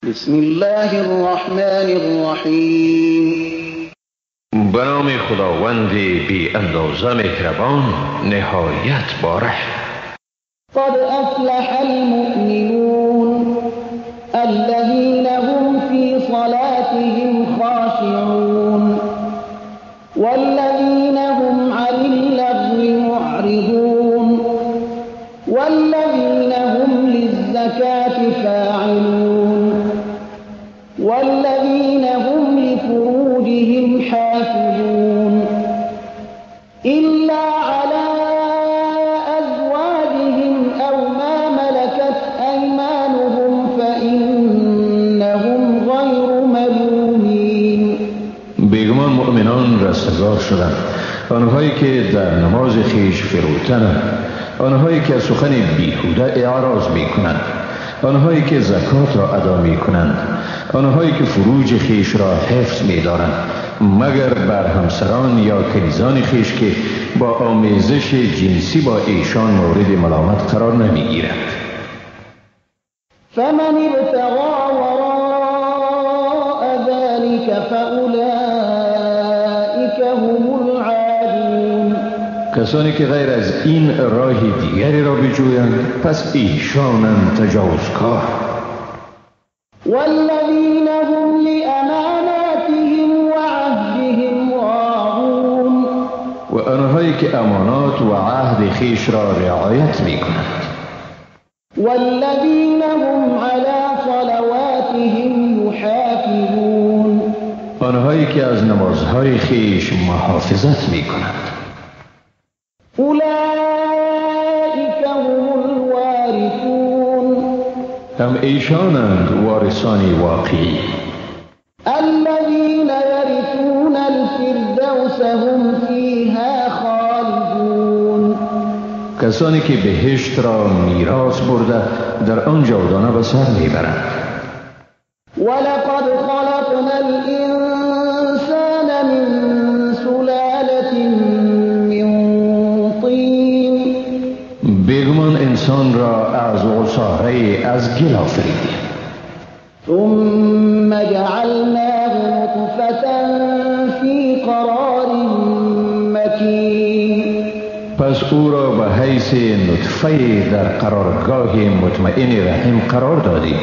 بسم الله الرحمن الرحیم. به نام خداوند بی اندازه مهربان، نهایت باره. قد افلح المؤمنون الذين هم في صلاتهم خاشعون والذين هم عن اللغو معرضون والذين هم للزكاة فاعلون والذين هم لفروجهم حافظون إلا على أزواجهم أو ما ملكت أيمانهم فإنهم غير ملومين. بیگمان مؤمنان رستگار شدند، آنهایی که در نماز خویش فروتنند، آنهایی که از سخن بیهوده اعراض میکنند، آنهایی که زکات را ادا میکنند، آنهایی که فروج خویش را حفظ میدارند، مگر بر همسران یا کنیزان خویش که با آمیزش جنسی با ایشان مورد ملامت قرار نمیگیرند. فمن ابتغى وراء ذلك فأولئك هم العادون. کسانی که غیر از این راه دیگری را بجویند پس ایشانند تجاوزکار. والذین هم لأماناتهم وعهدهم راعون. و آنهایی که امانات و عهد خویش را رعایت میکنند. والذین هم على صلواتهم یحافظون. آنهایی که از نمازهای خویش محافظت میکنند. اولئک هم الوارثون. هم ایشانند وارثان واقعی. الذین یرثون الفردوس هم فیها خالدون. کسانی که بهشت را میراث برده در آن جاودانه به سر میبرند. ولقد خلقنا الانسان من سلالة من طین. بیگمان انسان را از عصاره از گل آفریدیم. ثم جعلناه نطفة في قرار مکین. پس او را به حیث نطفه در قرارگاه مطمئن رحم قرار دادیم.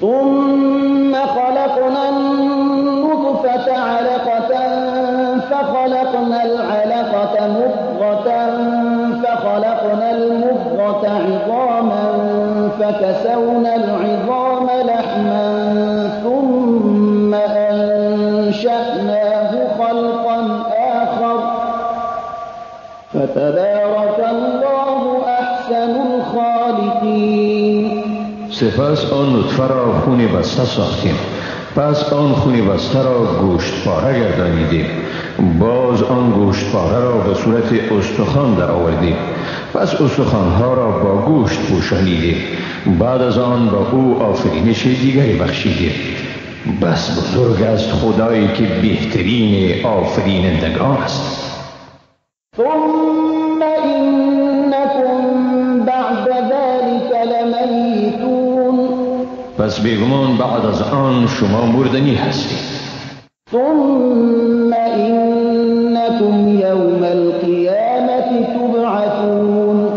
ثم خلقنا النطفة علقة فخلقنا العلقة مضغة فخلقنا المضغة عظاما فكسونا العظام لحما ثم أنشأناه خلقا آخر فتبارك الله أحسن الخالقين. سپس آن نطفه را خون بسته ساختیم، پس آن خون بسته را گوشت پاره گردانیدیم، باز آن گوشت پاره را به صورت استخوان در آوردیم، پس استخوانها را با گوشت پوشانیدیم، بعد از آن با او آفرینش دیگری بخشیدیم. بس بزرگ است خدایی که بهترین آفرینندگان است. ثم انکم بعد ذلك لمیتون. پس بیگمان بعد از آن شما مردنی هستید. ثم انکم یوم القیامة تبعثون.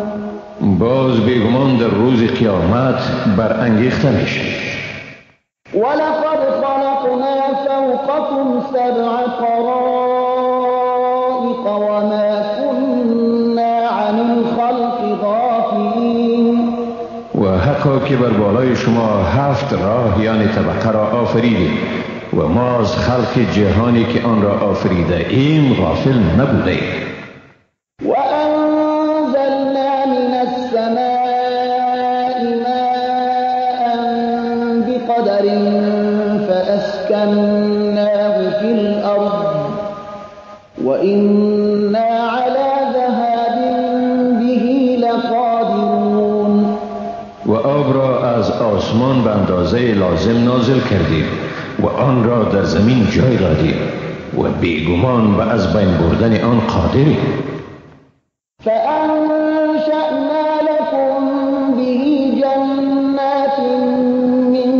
باز بیگمان در روز قیامت برانگیخته میشید. ولقد خلقنا فوقكم سبع طرائق وما كنا عن الخلق غافلین. و حقا که بر بالای شما 7 راه یعنی طبقه را آفریدیم و ما از خلق جهانی که آن را آفریده ایم غافل نبوده ایم. و انزلنا من السماء ماء بقدر فأسكناه في الأرض وإنا على ذهاب به لقادرون. و آب را از آسمان به اندازه لازم نازل کردیم و آن را در زمین جای دادیم و بیگمان به از بین بردن آن قادریم. فأنشأنا لكم به جنات من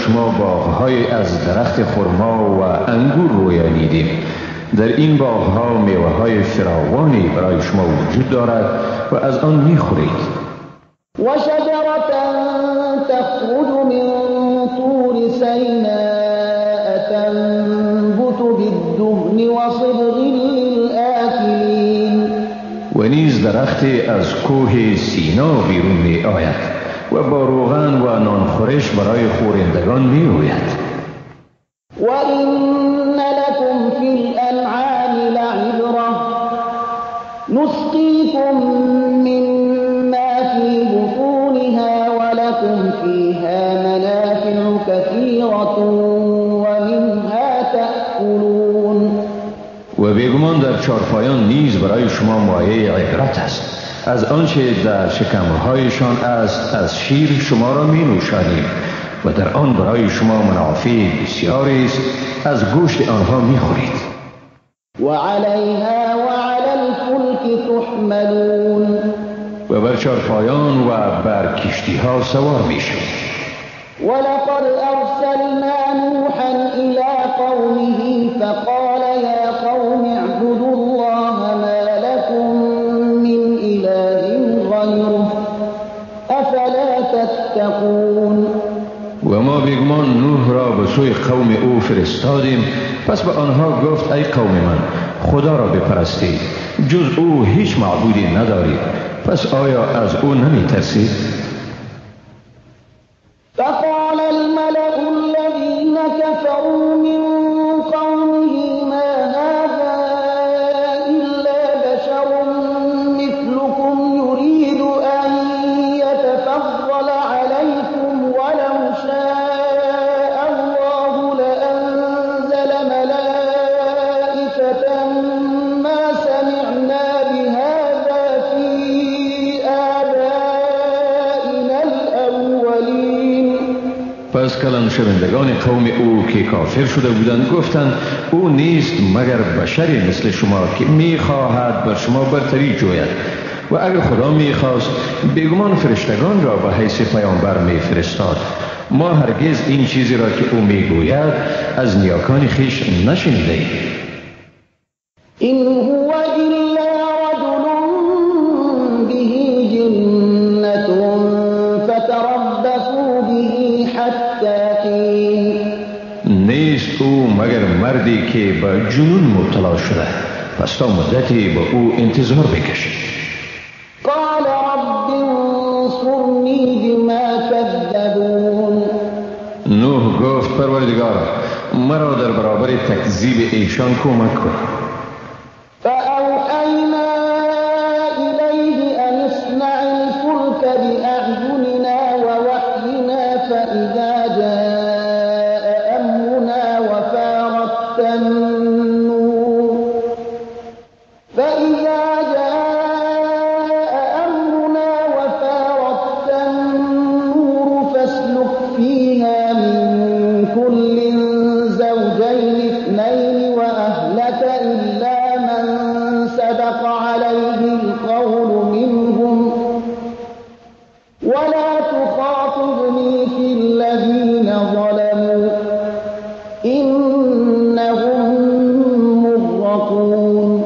شما باغهای از درخت خرما و انگور رویانیدیم. در این باغها میوه‌های فراوانی برای شما وجود دارد و از آن میخورید. وشجرة تخرج من طور سیناء تنبت بالدهن وصبغ للآکلین. و نیز درختی از کوه سینا بیرون می آید و با روغن و نانخورش برای خورندگان می روید. وإن لكم في الأنعام لعبرة نسقيكم مما في بطونها ولكم فيها منافع كثيرة ومنها تأكلون. و بیگمان در چارپایان نیز برای شما مایه عبرت است. از آنچه در شکمهایشان است از شیر شما را می نوشانیم و در آن برای شما منافع بسیاری است، از گوشت آنها می خورید. و علیها و علی الفلک تحملون. و بر چارپایان و بر کشتی ها سوار می شوید. ولقد ارسلنا نوحا الى قومه فقال یا قوم اعبدوا الله ما لكم من اله غیره افلا تتقون. و ما بیگمان نوح را به سوی قوم او فرستادیم، پس به آنها گفت ای قوم من، خدا را بپرستید، جز او هیچ معبودی ندارید، پس آیا از او نمی ترسید؟ فقال الملأ الذين كفروا من قومه ما هذا إلا بشر مثلكم يريد أن يتفضل عليكم ولو شاء الله لأنزل ملائكة ما سمعنا بهذا في آبائنا الأولين. پس کلان شوندگان قوم او که کافر شده بودند گفتند او نیست مگر بشری مثل شما که میخواهد بر شما برتری جوید، و اگر خدا میخواست بیگمان فرشتگان را به حیث پیامبر میفرستاد. ما هرگز این چیزی را که او میگوید از نیاکان خویش نشنیده ایم. این هو الا رجل به جنة فتربصوا به حتی حین. نیست او مگر مردی که به جنون مبتلا شده، پس تا مدتی به او انتظار بکشید. قال رب انصرنی بما کذبون. نوح گفت پروردگارا، مرا در برابر تکذیب ایشان کمک کن. فأوحینا الیه ان اصنع الفلک بأعیننا ووحینا فإذا جاء أمرنا وفارت النور فإذا جاء أمرنا وفارت النور فاسلك فيها من كل زوجين اثنين وأهلك إلا من سبق عليه القول منهم ولا تخاطبني في الذين ظلموا إنهم مغرقون.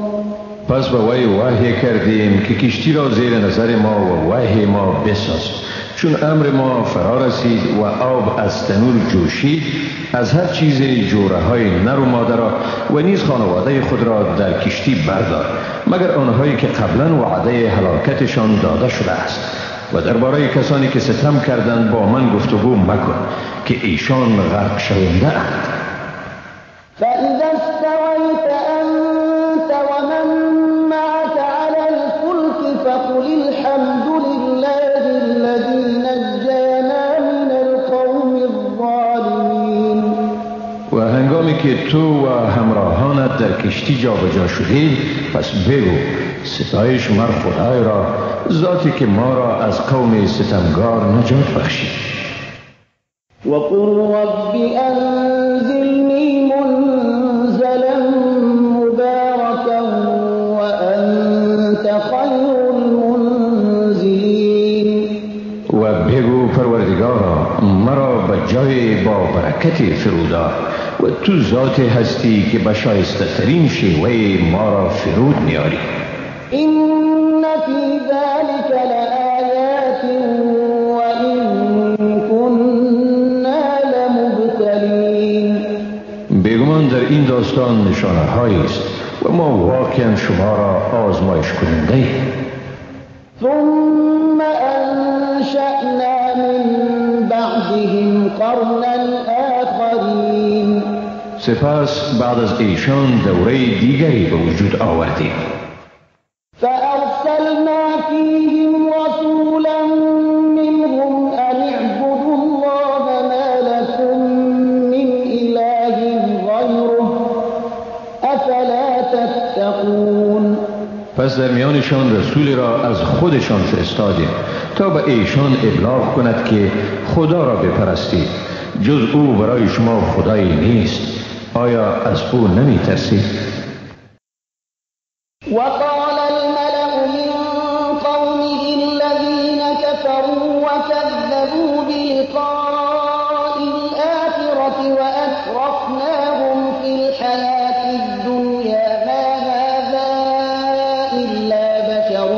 پس به وی وحی کردیم که کشتی را زیر نظر ما و وحی ما بساز. چون امر ما فرا رسید و آب از تنور جوشید، از هر چیز جوره های نر و ماده را و نیز خانواده خود را در کشتی بردار، مگر آنهایی که قبلا وعده هلاکتشان داده شده است. و درباره کسانی که ستم کردند با من گفتگو مکن که ایشان غرق شونده اند. فإذا استويت أنت ومن معك على الفلك فقل الحمد لله الذي نجانا من القوم الظالمين. و هنگامی که تو و همراهانت در کشتی جابجا شدید، پس بگو ستایش مر خدای را، ذاتی که ما را از قوم ستمگار نجات بخشید. وقل رب انزلنی منزلا مبارکا وانت خیر المنزلین. و بگو پروردگارا، مرا به جای با برکت فرودآر و تو ذات هستی که به شایسته ترین شیوه ما را فرود میاری. إن في ذلك لآيات وإن كنا لمبتلين. بیگمان در این داستان نشانه هایی است و ما واقعا شما را آزمایش کننده ایم. ثم أنشأنا من بعدهم قرنا آخرين. سپس بعد از ایشان دوره دیگری به وجود آوردیم. فأرسلنا فيهم رسولا منهم أن اعبدوا الله ما لكم من إله غيره أفلا تتقون. پس در میانشان رسولی را از خودشان فرستادیم تا به ایشان ابلاغ کند که خدا را بپرستید، جز او برای شما خدایی نیست، آیا از او نمی ترسید؟ وقال الملأ من قومه الذين كفروا وكذبوا بلقاء الآخرة وأترفناهم في الحياة الدنيا ما هذا إلا بشر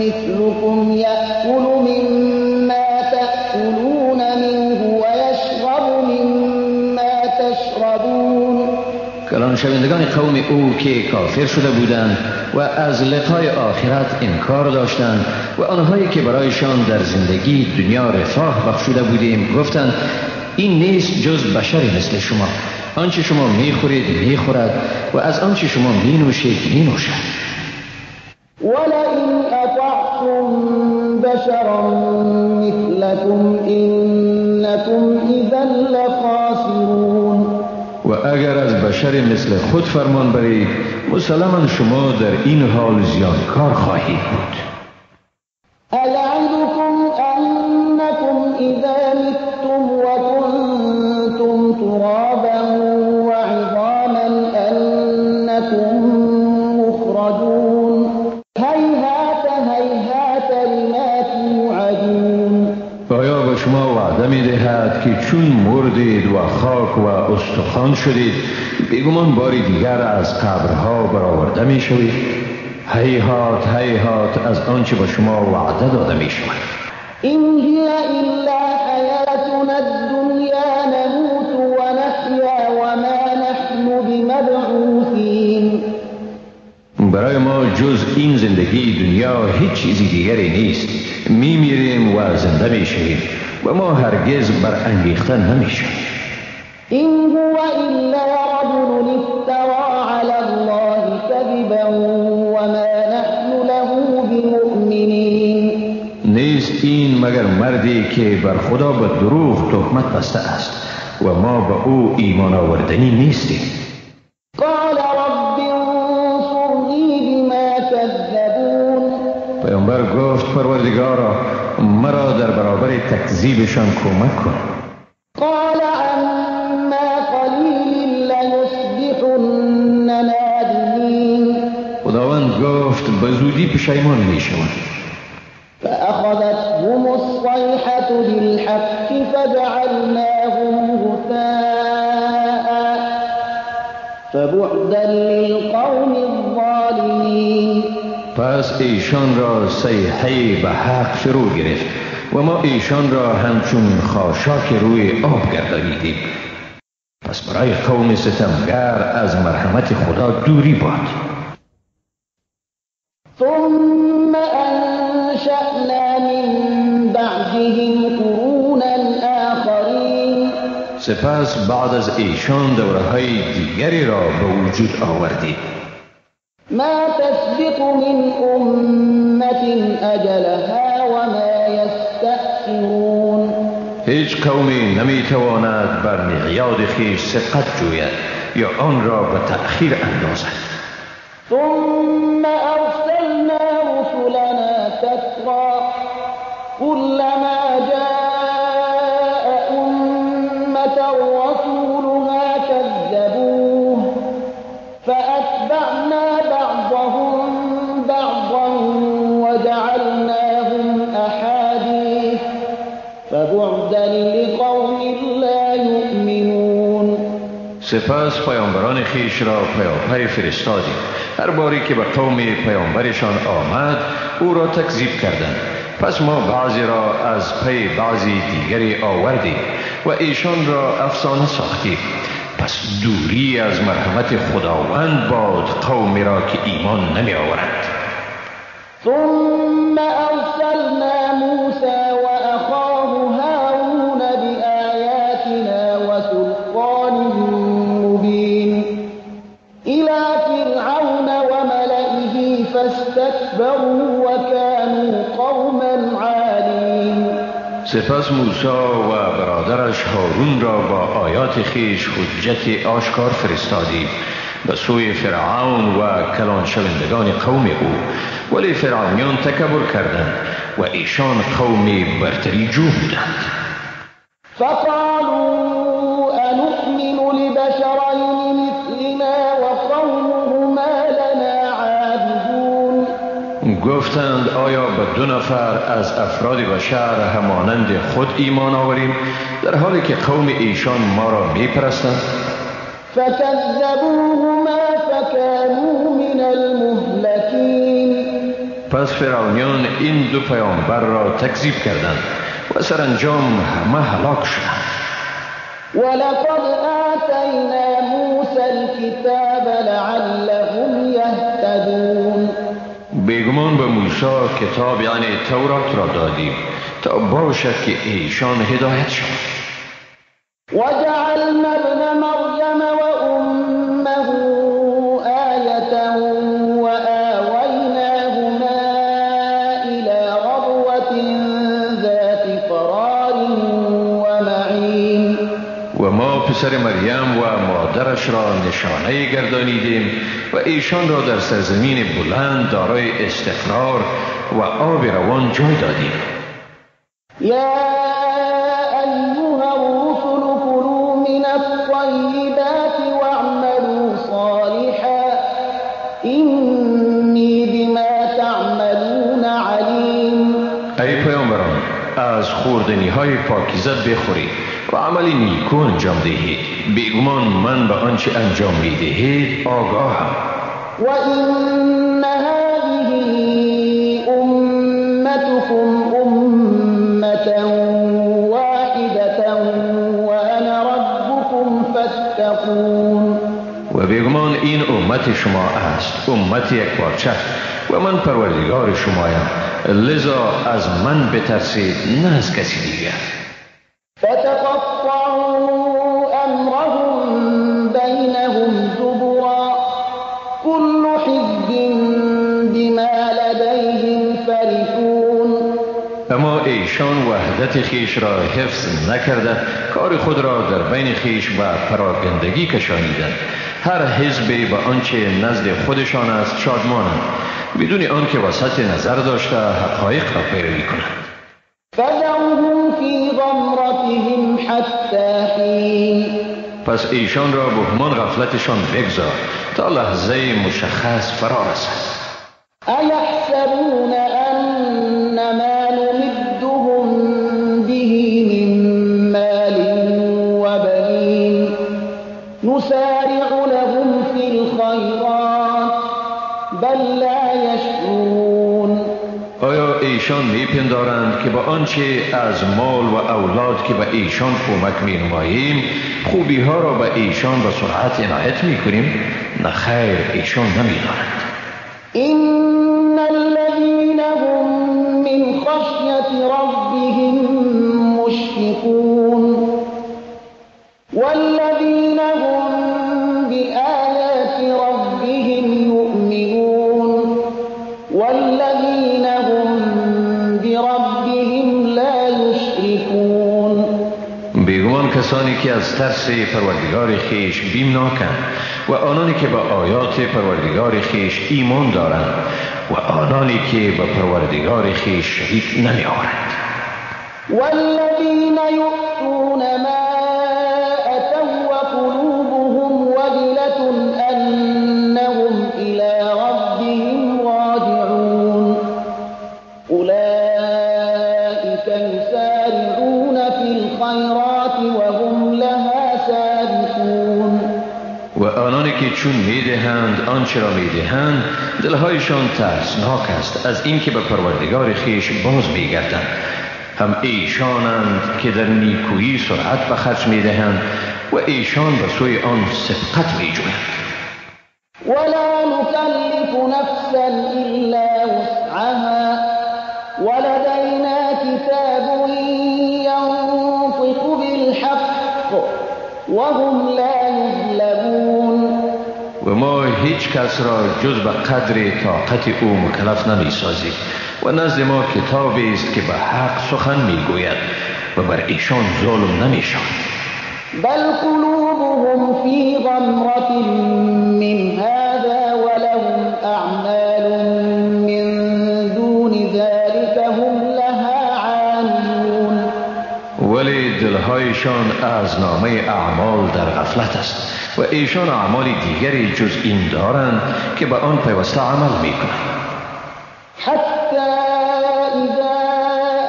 مثلكم يأكل مما تأكلون منه ويشرب مما تشربون. کلان شوندگان قوم او که کافر شده بودند و از لقای آخرت انکار داشتند و آنهایی که برایشان در زندگی دنیا رفاه بخشوده بودیم گفتند این نیست جز بشری مثل شما، آنچه شما میخورید میخورد و از آنچه شما مینوشید مینوشد. ولئن أطعتم بشرا مثلكم إنكم إذا لخاسرون. و اگر از بشر مثل خود فرمان برید مسلما شما در این حال زیانکار خواهید بود. أيعدكم أنكم إذا متم وكنتم ترابا وعظاما أنكم مخرجون. هيهات هيهات لما توعدون. آیا به شما وعده می دهد که چون مردید و خاک و استخوان شدید بیگمان باری دیگر از قبرها برآورده می شوید؟ هیهات هیهات از آنچه به شما وعده داده می شود. إن هي إلا حياتنا الدنيا نموت ونحيا وما نحن بمبعوثين. برای ما جز این زندگی دنیا هیچ چیزی دیگری نیست. می میریم و زنده می شویم و ما هرگز برانگیخته نمی شویم. إن هو إلا رجل افترى على الله كذبا وما نحن له بمؤمنين. نیست این مگر مردی که بر خدا به دروغ تهمت بسته است و ما به او ایمان آوردنی نیستیم. قال رب انصرنی بما كذبون. پیامبر گفت پروردگارا مرا در برابر تکذیبشان کمک کن. قال عما قلیل لیصبحن نادمین. خداوند گفت به زودی پشیمان می شوند. فأخذتهم الصيحة بالحق فجعلناهم غثاء فبعدا للقوم الظالمين. پس ایشان را صیحه به حق فرو گرفت و ما ایشان را همچون خاشاک روی آب گردانیدیم. پس برای قوم ستمگر از مرحمت خدا دوری باد. ثم أنشأنا من بعدهم قرونا آخرین. سپس بعد از ایشان دوره‌های دیگری را به وجود آوردیم. ما تسبق من أمة أجلها وما يستأخرون. هیچ قومی نمیتواند بر میعاد خویش سبقت جوید یا آن را به تأخیر اندازد. ثم أرسلنا رسلنا تترى كلما جاء أمة رسولها كذبوه فأتبعنا بعضهم بعضا وجعلناهم أحاديث فبعدا لقوم لا يؤمنون. سپس پیامبران خیش را پیاپی فرستادیم. هر باری که به قوم پیامبرشان آمد او را تکذیب کردند. پس ما بعضی را از پی بعضی دیگری آوردیم و ایشان را افسانه ساختیم. پس دوری از مرحمت خداوند باد قومی را که ایمان نمی آورند. ثم ارسلنا موسى واخاه هارون بآیاتنا وسلطان مبین الى فرعون وملئه فاستكبروا وكانوا قوما عالین. سپس موسی و برادرش هارون را با آیات خیش حجت آشکار فرستادیم به سوی فرعون و کلان شوندگان قوم او، ولی فرعونیان تکبر کردند و ایشان قوم برتری جو بودند. فقالوا انؤمن لبشرین مثلنا وقومهما لنا عابدون. گفتند آیا به دو نفر از افراد بشر همانند خود ایمان آوریم در حالی که قوم ایشان ما را میپرستند؟ فكذبوهما فكانوا من المهلكين. پس فرعونیان این دو پیامبر را تکذیب کردند و سرانجام همه هلاک شدند. ولقد آتینا موسى الكتاب لعلهم يهتدون. بیگمان به موسی کتاب یعنی تورات را دادیم تا باشد که ایشان هدایت شوند. وجعلنا ابن مریم وأمه آیة وآویناهما إلى ربوة ذات قرار ومعین. و ما پسر مریم و مادرش را نشانه گردانیدیم و ایشان را در سرزمین بلند دارای استقرار و آب روان جای دادیم. یا ایها الرسل كلوا من الطیبات واعملوا صالحا اینی بما تعملون علیم. ای پیامبران، از خوردنی های پاکیزه بخورید و عمل نیکو انجام دهید. بیگمان من به آنچه انجام میدهید آگاهم. و این هذه امتكم امة واحدة وانا ربكم فاتقون. و بیگمان این امت شما است، امت یک پارچه، و من پروردگار شمایم، لذا از من بترسید نه از کسی دیگر. فتقطعوا امرهم بینهم زبرا كل حزب بما لدیهم فرحون. اما ایشان وحدت خیش را حفظ نکرده کار خود را در بین خیش به پراگندگی کشانیدند. هر حزب به آنچه نزد خودشان است شادمانند، بدون آنکه وسط نظر داشته حقایق را پیروی کنند. فذرهم فی غمرتهم حتی حین. پس ایشان را به همان غفلتشان بگذار تا لحظه مشخص فرا رسد. ایحسبون انما نمدهم به من مال وبنین نسارع لهم فی الخیرات بل لا یشعرون. آیا ایشان میپندارند که با آنچه از مال و اولاد که به ایشان کمک مینماییم خوبی ها را به ایشان به سرعت عنایت میکنیم؟ نه خیر، ایشان نمیدانند. ان الذین هم من خشیت ربهم مشفقون والذین هم بآیات ربهم یؤمنون والذین هم بربهم لا یشرکون. بیگمان کسانی که از ترس پروردگار خیش بیمناکند و آنانی که به آیات پروردگار خیش ایمان دارند و آنانی که به پروردگار خیش شریک نمی آورند. والذین یؤتون ما اتوا وقلوبهم وجلة انهم الى ربهم راجعون اولئک یسارعون فی الخیرات وهم لها سابقون. و آنانی که چون میدهند آنچه را میدهند دلهایشان ترسناک است از اینکه به پروردگار خویش باز میگردند. هم ایشانند که در نیکویی سرعت به خرج میدهند و ایشان به سوی آن سبقت میجویند. ولا نكلف نفسا إلا وسعها ولدينا كتاب ينطق بالحق وهم لا يظلمون. و ما هیچ کس را جز به قدر طاقت او مکلف نمی سازیم و نزد ما کتابی است که به حق سخن می گوید و بر ایشان ظلم نمی شود. بل قلوبهم في غمرة من هذا ولهم أعمال من دون ذلك هم لها عاملون. ولی دلهایشان از نامه اعمال در غفلت است و ایشان اعمال دیگری جز این دارند که به آن پیوسته عمل میکنند. حتی اذا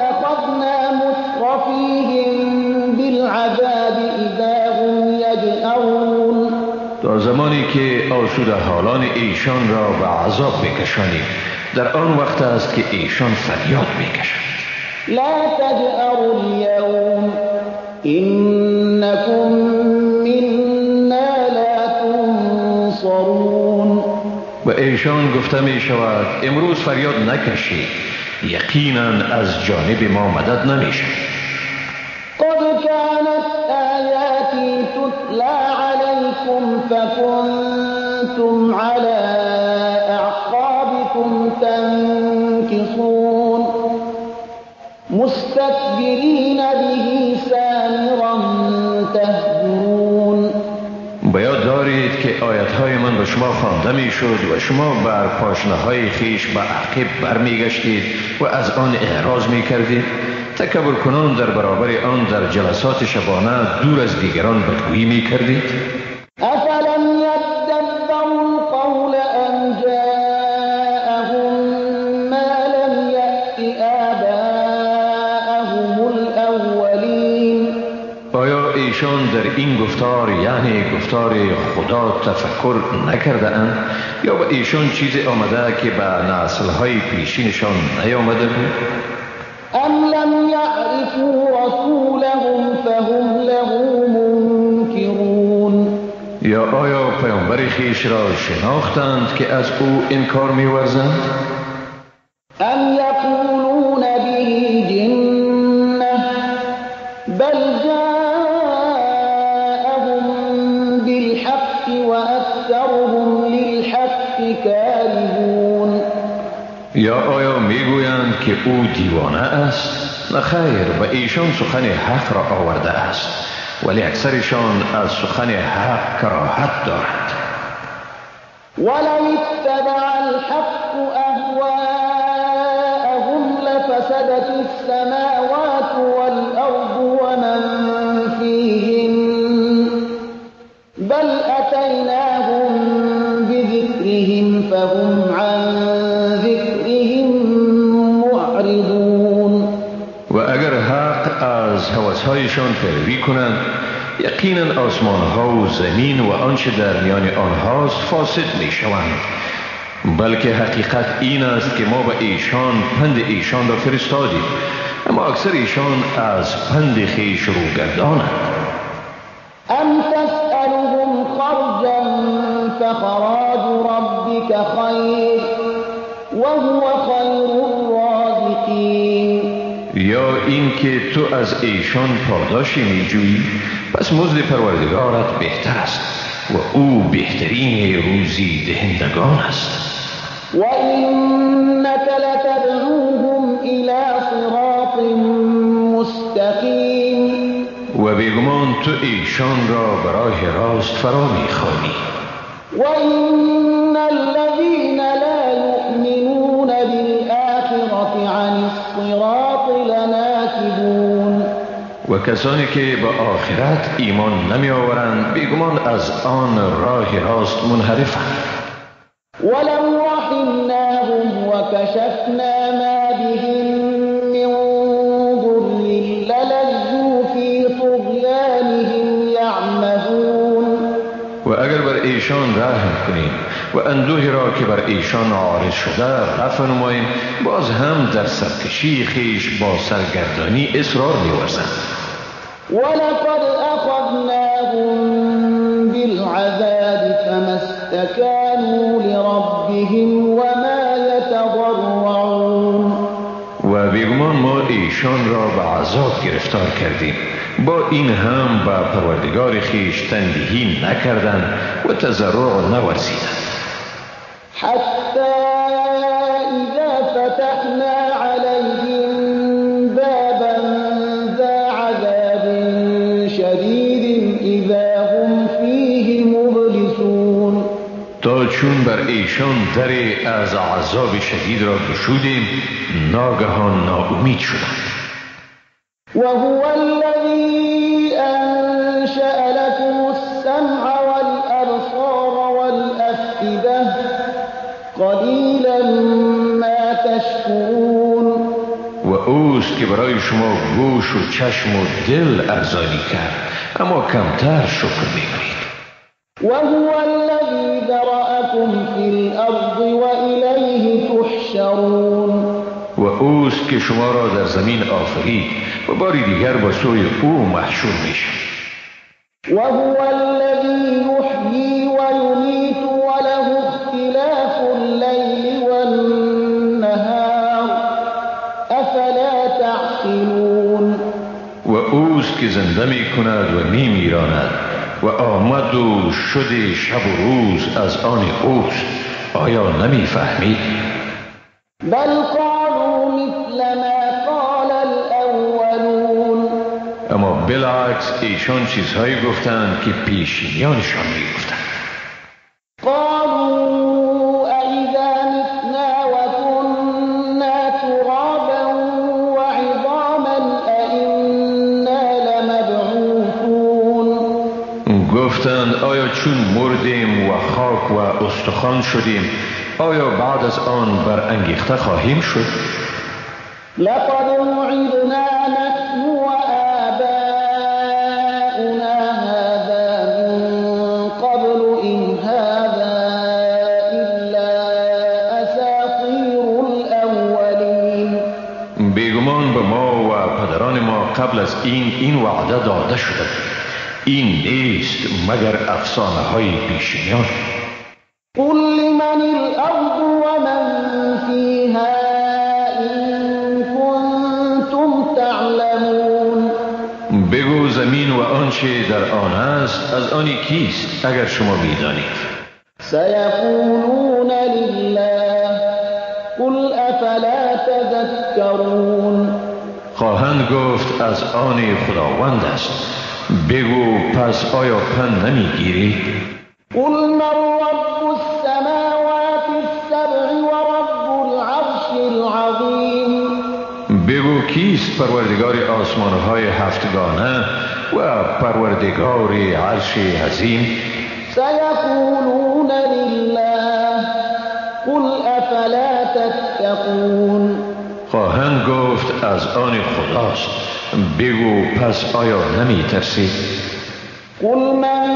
اخذنا مترفیهم بالعذاب اذا هم یجأرون. تا زمانی که آسوده حالان ایشان را به عذاب بکشانیم، در آن وقت است که ایشان فریاد میکشند. لا تجأروا اليوم انکم منا لا تنصرون. و ایشان گفته می شود امروز فریاد نکشید، یقینا از جانب ما مدد نمی شود. قد كانت آیاتی تتلی علیکم فکنتم علی اعقابکم تنکصون مستکبرین به سامرا تهجرون. به یاد دارید که آیتهای من به شما خوانده می شد و شما بر پاشنه خویش به عقب برمیگشتید و از آن اعراض می کردید، تکبر کنان در برابر آن در جلسات شبانه دور از دیگران بدگویی می کردید. افلم یدبروا القول ام جاءهم ما لم یأت آباءهم الاولین. آیا ایشان در این گفتار، یعنی گفتار خدا، تفکر نکرده اند یا به ایشان چیزی آمده که به نسل‌های پیشینشان نیامده بود؟ ام لم یعرفوا رسولهم فهم له منکرون. یا آیا پیامبر خویش را شناختند که از او انکار می‌ورزند؟ ام یقولون به جنة بل جاءهم بالحق واکثرهم للحق کارهون. یا آیا میگویند که او دیوانه است؟ نه خیر، به ایشان سخن حق را آورده است، ولی اکثرشان از سخن حق کراهت دارند. ولو اتبع الحق اهواءهم لفسدت السماوات والارض ومن فيهن بل اتیناهم بذکرهم فهم عن ذکرهم معرضون. و اگر حق از هوس‌هایشان پیروی کنند، یقینا آسمان‌ها و زمین و آنچه در میان آنهاست فاسد می‌شوند. بلکه حقیقت این است که ما به ایشان پند ایشان را فرستادیم، اما اکثر ایشان از پند خویش روگردانند. ام تسألهم خرجا فخراج ربک خیر وهو خیر الرازقین. یا اینکه تو از ایشان پاداشی میجویی، پس مزد پروردگارت بهتر است و او بهترین روزی دهندگان است. و انک لتدعوهم الی صراط مستقیم. و بیگمان تو ایشان را به راه راست فرا میخوانی. و ان الذین لا یؤمنون بالآخرة عن الصراط لناکبون. و کسانی که به آخرت ایمان نمی آورند بیگمان از آن راه راست منحرفند. ولو رحمناهم وکشفنا ما بهم من ضر للجوا في طغیانهم یعمهون. و اگر بر ایشان رحم کنیم و اندوهی را که بر ایشان عارض شده رفع نماییم، باز هم در سرکشی خویش با سرگردانی اصرار می‌ورزند. ولقد اخذناهم بالعذاب فما استكانوا لربهم وما يتضرعون. و بیگمان ما ایشان را به عذاب گرفتار کردیم، با این هم به پروردگار خویش تنبیهی نکردند و تضرع نورزیدند. حتی اذا فتحنا علیهم بابا ذا عذاب شدید اذا هم فیه مبلسون. تا چون بر ایشان در از عذاب شدید را گشودیم، ناگهان ناامید شدند. وهو الذي أنشأ لكم السمع والأبصار والأفئدة قليلا ما تشكرون. و اوست که برای شما گوش و چشم و دل ارزانی کرد، اما کمتر شکر می‌کنید. وهو الذي ذرأكم في الأرض وإليه تحشرون. و اوست که شما را در زمین آفرید و باری دیگر با سوی او محشور میشید. وهو الذي يحيي ويميت وله اختلاف الليل والنهار افلا تعقلون. و اوست که زنده می کند و می میراند و آمد و شد شب و روز از آن اوست، آیا نمی فهمید؟ بل قالوا مثل ما قال الاولون. اما بالعکس ایشان چیزهایی گفتند که پیشینیانشان میگفتند. قالوا اذا متنا وكنا ترابا وعظاما ائنا لمبعوثون. گفتند آیا چون مردیم و خاک و استخوان شدیم، آیا بعد از آن برانگیخته خواهیم شد؟ لقد وعدنا نحن وآباؤنا هذا من قبل إن هذا إلا أساطير الأولين. بیگمان به ما و پدران ما قبل از این وعده داده شده. این نیست مگر افسانه های پیشینیان. قل لمن الأرض ومن فيها إن كنتم تعلمون. بگو زمین و آنچه در آن است از آن کیست اگر شما می‌دانید؟ سيقولون لله قل افلا تذكرون. خواهند گفت از آن خداوند است. بگو پس آیا پند نمی‌گیرید؟ قل من رب السماوات السبع ورب العرش العظیم. بگو کیست پروردگار آسمانهای هفتگانه و پروردگار عرش عظیم؟ سیقولون لله قل افلا تتقون. خواهند گفت از آن خداست. بگو پس آیا نمی ترسید؟ قل من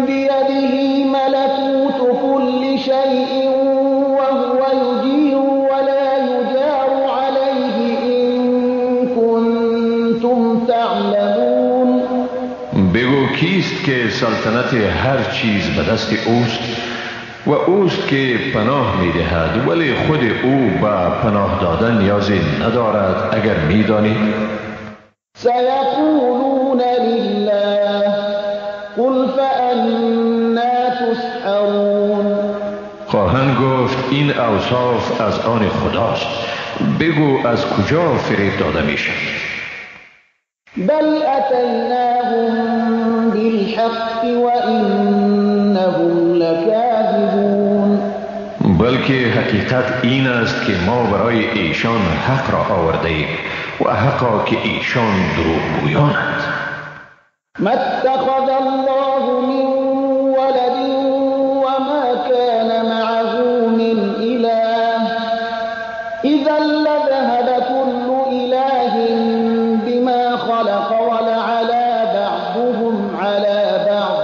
بیده ملکوت كل شیء وهو یجیر ولا یجار علیه إن کنتم تعلمون. بگو کیست که سلطنت هر چیز به دست اوست و اوست که پناه میدهد ولی خود او به پناه دادن نیازی ندارد اگر میدانید؟ سیقولون لله قل فأنا تسحرون. خواهند گفت این اوصاف از آن خداست. بگو از کجا فریب داده میشد؟ بل اتیناهم بالحق وانهم لکاذبون. بلکه حقیقت این است که ما برای ایشان حق را آورده ایم و حقا که ایشان دروغگویانند. ما اتخذ الله من ولد وما كان معه من إله إذا لذهب كل إله بما خلق ولعلى بعضهم على بعض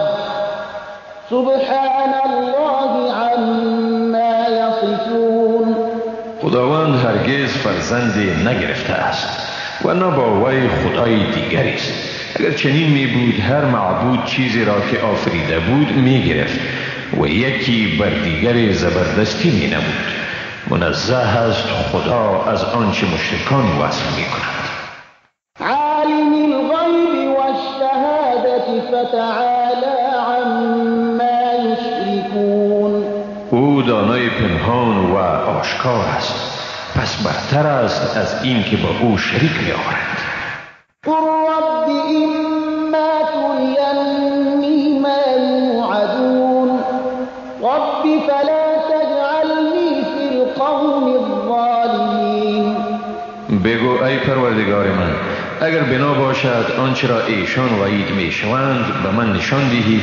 سبحان الله عما يصفون. خداوند هرگز فرزندی نگرفته است و نه با وی خدای دیگری است. اگر چنین می بود هر معبود چیزی را که آفریده بود می گرفت و یکی بر دیگر زبردستی می نمود. منزه است خدا از آنچه مشرکان وصف می کنند. عالم الغیب والشهادة فتعالی عما یشرکون. او دانای پنهان و آشکار است، پس برتر است از این که با او شریک می آورند. قل رب اما ترینی ما یوعدون رب فلا تجعلنی فی القوم الظالمین. بگو ای پروردگار من، اگر بنا باشد آنچه را ایشان وعید می شوند به من نشان دهی،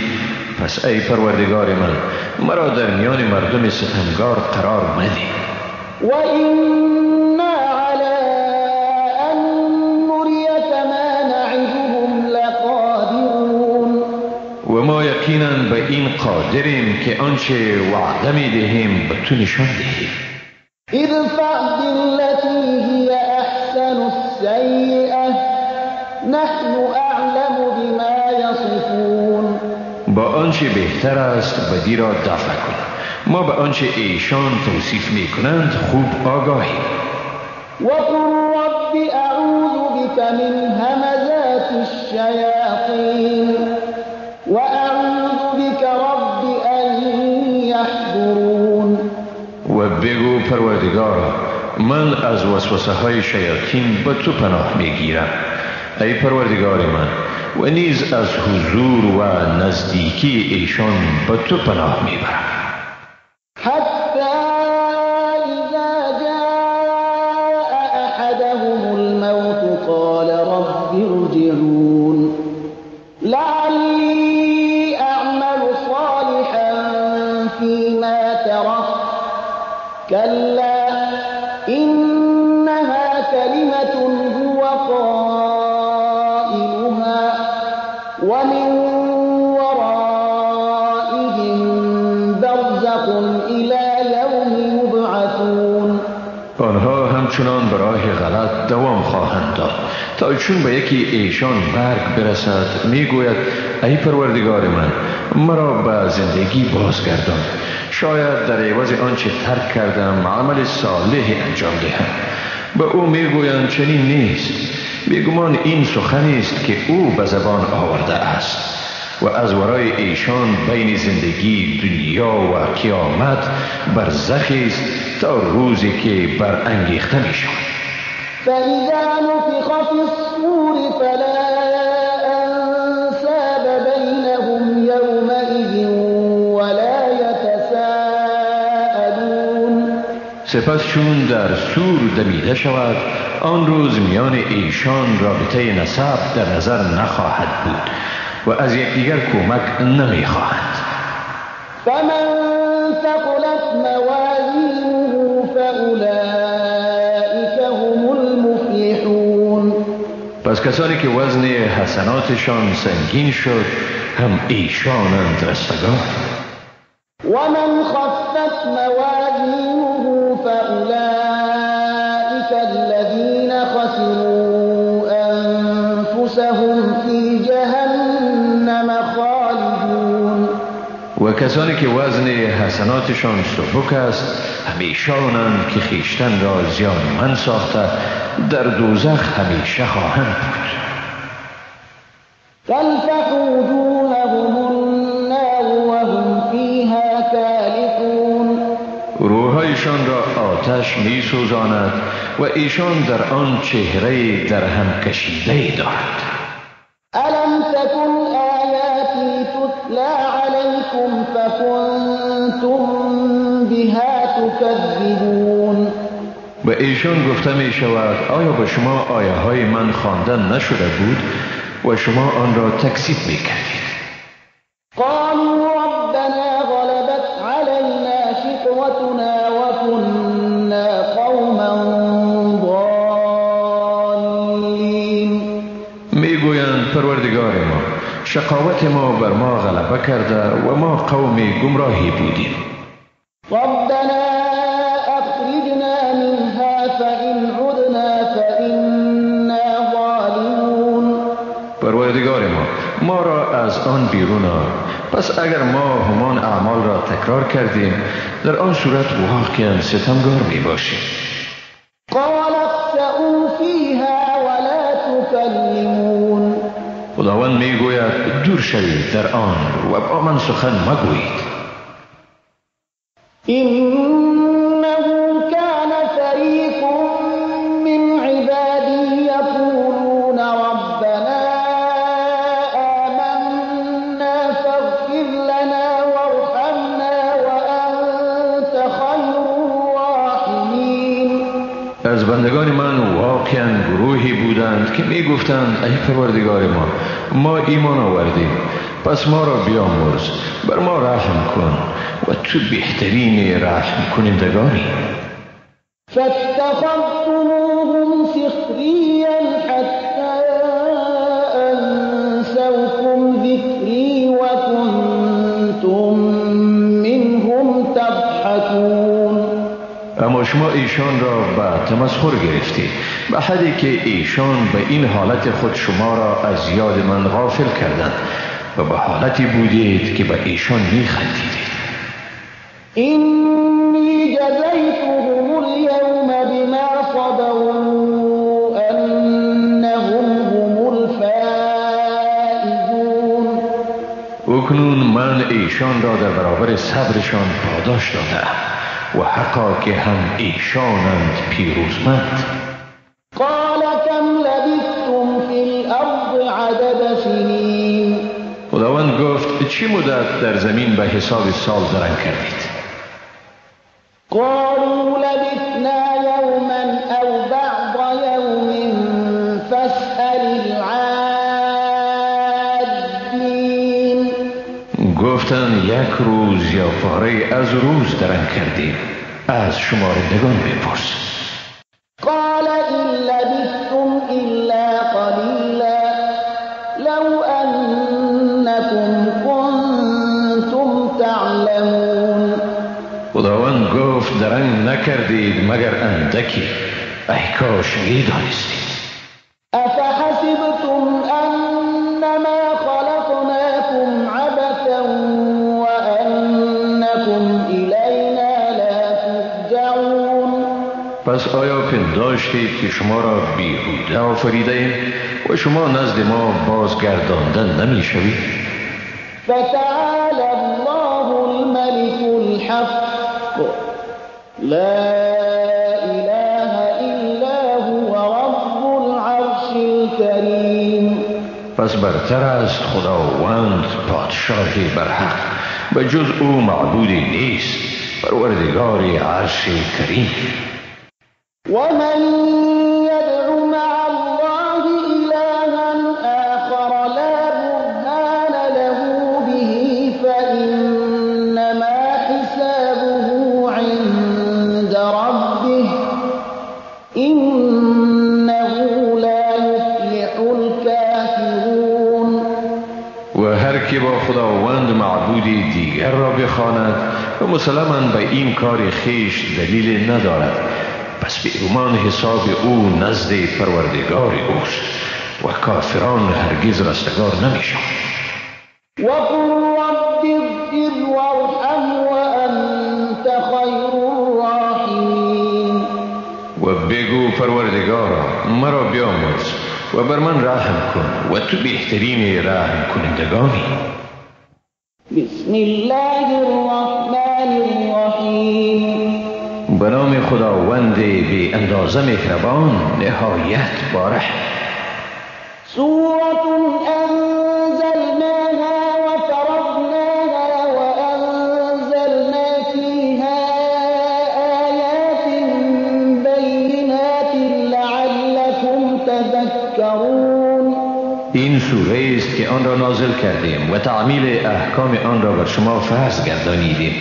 پس ای پروردگار من مرا در میان مردم ستمگار قرار مده. و انا علی ان نریک ما نعدهم لقادرون. و ما یقینا به این قادریم که آنچه وعده می دهیم به تو نشان دهیم. ادفع بالتي هي احسن السیئة نحن اعلم بما یصفون. با آنچه بهتر است بدی را دفع کن، ما به آنچه ایشان توصیف می کنند خوب آگاهیم. وقل رب اعوذ بک من همزات الشیاطین واعوذ بک رب ان یحضرون. و بگو پروردگارا من از وسوسه های شیاطین به تو پناه می گیرم ای پروردگار من، و نیز از حضور و نزدیکی ایشان به تو پناه می برم. حتی اذا جاء احدهم الموت قال رب ارجعون لعلی اعمل صالحا فيما تركت كلا انها كلمة هو قائلها ومن ورائهم برزخ الى یوم یبعثون. آنها همچنان به راه غلط دوام خواهند داد تا چون به یکی ایشان مرگ برسد میگوید ای پروردگار من مرا به زندگی بازگردان، شاید در عوض آنچه ترک کردم عمل صالح انجام دهم. به او میگویند چنین نیست، بیگمان این سخنی است که او به زبان آورده است و از ورای ایشان بین زندگی دنیا و قیامت برزخی است تا روزی که برانگیخته می شود. فإذا نفخ في الصور فلا أنساب بينهم يومئذ ولا يتساءلون. سپس چون در سور دمیده شود آن روز میان ایشان رابطه نسب در نظر نخواهد بود و از یکدیگر کمک نمیخواهند. فمن ثقلت موازینه فاولئک هم المفلحون. پس کسانی که وزن حسناتشان سنگین شد هم ایشانند رستگار. ومن خفت موازینه فاولئک الذین خسروا انفسهم فی جهنم خالدون. و کسانی که وزن حسناتشان سبک است همیشانند که خویشتن را زیانمند ساخته در دوزخ همیشه خواهند بود. تلفح وجوههم النار وهم فیها کالحون. روحایشان را آتش می سوزاند و ایشان در آن چهره در هم کشیده دارند. الم تکن آیاتی تتلی علیکم فکنتم بها تکذبون. به ایشان گفته می شود آیا به شما آیه های من خوانده نشده بود و شما آن را تکذیب می کردید؟ قالوا ربنا غلبت علینا شقوتنا وكنا قوما ضالین. می گویند پروردگار ما شقاوت ما بر ما غلبه کرده و ما قوم گمراهی بودیم. ربنا اخرجنا منها فإن عدنا فإنا ظالمون. پروردگار ما، ما را از آن بیرون آر، پس اگر ما همان اعمال را تکرار کردیم در آن صورت واقعا ستمگار می باشیم. قال اخسئوا فیها ولا تکلمون. خداوند می گوید دور شوید در آن و با من سخن مگویید. انه کان فریق من عبادی یقولون ربنا آمنا فاغفر لنا وارحمنا وانت خیر الراحمین. از بندگان من واقعا گروهی بودند که می گفتند ای پروردگار ما، ما ایمان آوردیم، پس ما را بیامرز، بر ما رحم کن و تو بهترین رحم کنندگانی. فاتخذتموهم سخریا حتی انسوکم ذکری وکنتم منهم تضحکون. اما شما ایشان را به تمسخر گرفتید، به حدی که ایشان به این حالت خود شما را از یاد من غافل کردند و به حالتی بودید که به ایشان میخندیدید. اینی جزیتهم اليوم بما صبروا انهم هم الفائزون. اکنون من ایشان را در برابر صبرشان پاداش دادم و حقا که هم ایشانند پیروزمند. قال کم لبثتم فی الارض عدد سنین. خداوند گفت چه مدت در زمین به حساب سال درنگ کردید؟ قالوا لبثنا یوما او بعض یوم فاسأل العادین. گفتند یک روز یا پاره از روز درنگ کردیم، از شمارندگان بپرس. قال إن لبثتم إلا قلیلا لو أنکم کنتم تعلمون. خداوند گفت درنگ نکردید مگر اندکی، ای کاش میدانستید. افحسبتم انما خلقناکم عبثا وانکم الینا لا ترجعون. پس آیا پنداشتید که شما را بیهوده آفریده ایم و شما نزد ما بازگرداندن نمیشوید؟ فتعالی الله الملك الحق لا اله الا هو رب العرش الكریم. پس برتر است خداوند پادشاه برحق، به جز او معبودی نیست، پروردگار عرش کریم. ومن يدع مع الله إلها آخر لا برهان له به فإنما حسابه عند ربه إنه لا يفلح الكافرون. و هر که با خداوند معبودی دیگر را بخواند و مسلماً به این کار خویش دلیل ندارد، پس بیگمان حساب او نزد پروردگار اوست و کافران هرگز رستگار نمیشوند. وقل رب اغفر وارحم وانت خیر الراحمین. و بگو پروردگارا مرا بیامرز و بر من رحم کن و تو بهترین رحم کنندگانی. بسم الله الرحمن الرحیم. به نام خداوند بی اندازه مهربان نهایت بارحم. سورة انزلناها وفرضناها وانزلنا فيها آیات بینات لعلكم تذکرون. این سوره است که آن را نازل کردیم و تعمیل احکام آن را بر شما فرض گردانیدیم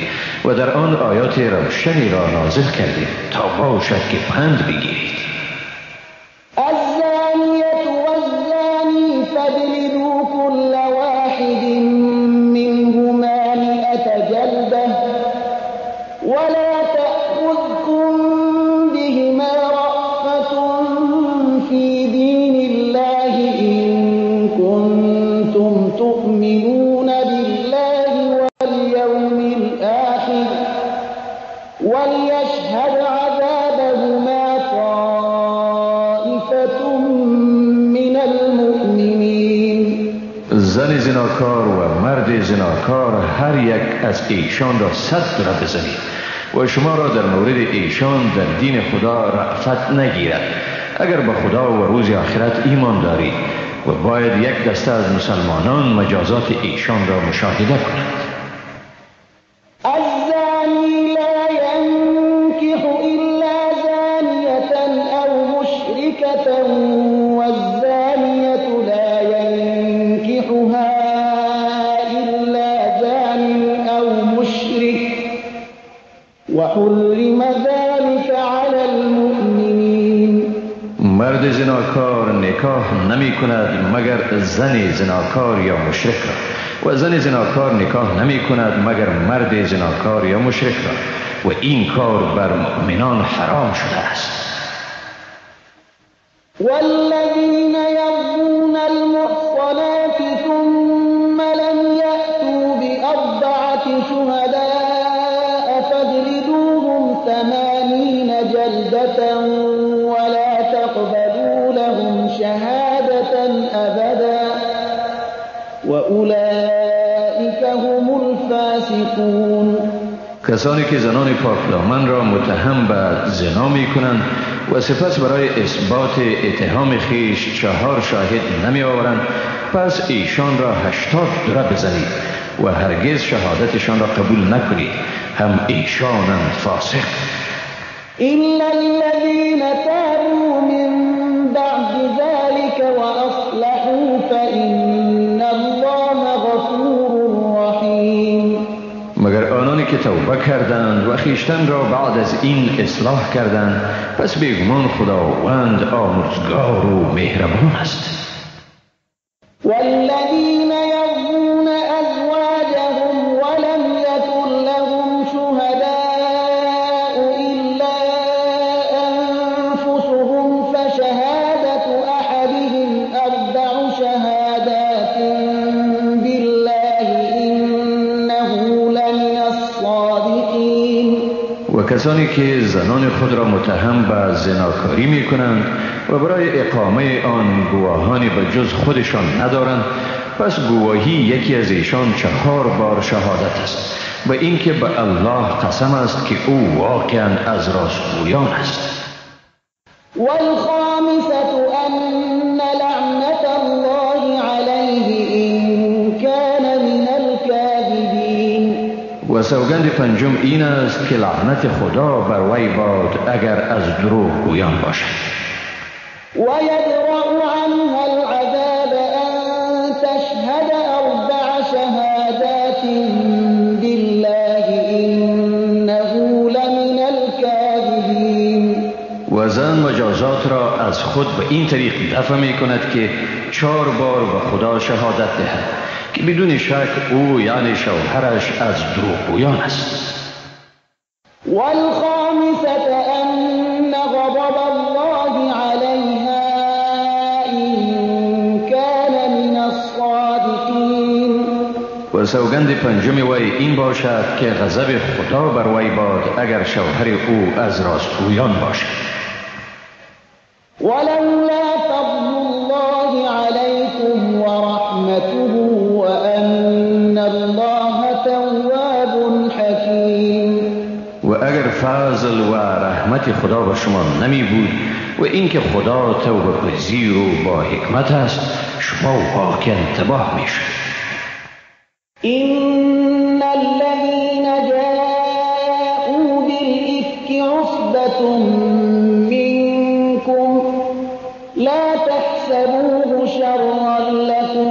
و در آن آیات روشنی را نازل کردیم تا باشد که پند بگیرید. الزانیة والزانی فاجلدوا كل واحد ولا تأخذكم بهما رأفة في دين الله إن كنتم تؤمنون بالله واليوم الآخر وليشهد عذابهما طائفة من المؤمنين. زن زناکار و مرد زناکار هر یک از ایشان را 100 دره بزنید و شما را در مورد ایشان در دین خدا رأفت نگیرد اگر به خدا و روز آخرت ایمان دارید، و باید یک دسته از مسلمانان مجازات ایشان را مشاهده کنند. الزانی لا ينكح إلا زانية أو مشركة والزانية لا ينكحها إلا زان أو مشرك وحرم ذلك على المؤمنين. مرد زناکار نکاح نمی کند مگر زن زناکار یا مشرک را، و زن زناکار نکاح نمی کند مگر مرد زناکار یا مشرک را، و این کار بر مؤمنان حرام شده است. والذین یرمون المحصنات ثم لم یأتوا بأربعة شهداء فاجلدوهم 80 جلدة ولا تقبلوا لهم شهادة أبدا وأولئك هم الفاسقون. کسانی که زنان پاکدامن را متهم به زنا می کنند و سپس برای اثبات اتهام خویش 4 شاهد نمی آورند، پس ایشان را 80 دره بزنید و هرگز شهادتشان را قبول نکنید، هم ایشانند فاسق. إلا الذين تابوا من بعد ذلك وأصلحوا فإن الله غفور رحيم. مگر آنانی که توبه کردند و خویشتن را بعد از این اصلاح کردند، پس بیگمان خداوند آمرزگار و مهربان است. والذین یرمون ازواجهم ولم یکن لهم شهداء الا انفسهم فشهادة احدهم 4 شهادات بالله انه لمن الصادقین. و کسانی که زنان خود را متهم به زناکاری می کنند و برای اقامه آن گواهانی به جز خودشان ندارند، پس گواهی یکی از ایشان 4 بار شهادت است و اینکه به الله قسم است که او واقعا از راستگویان است. والخامسة أن لعنة الله علیه إن كان من الكاذبین. و سوگند پنجم این است که لعنت خدا بر وی باد اگر از دروغ گویان باشد. ويدرأ عنها العذاب أن تشهد 4 شهادات بالله إنه لمن الكاذبين. و زن مجازات را از خود به این طریق دفع می کند که 4 بار به خدا شهادت دهد که بدون شک او یعنی شوهرش از دروغگویان است. والخامسة أن غضب الله عليها إن كان من الصادقين. و سوگند پنجم وی این باشد که غضب خدا بر وی باد اگر شوهر او از راستگویان باشد. ولولا فضل الله عليكم ورحمته وأن الله تواب حكيم. و اگر فضل و رحمت خدا بر شما نمی بود و اینکه خدا توبه پذیر و با حکمت است، شما واقعا تباه می شد. إن الذين جاءوا بالإفك عصبة منكم لا تحسبوه شرا لكم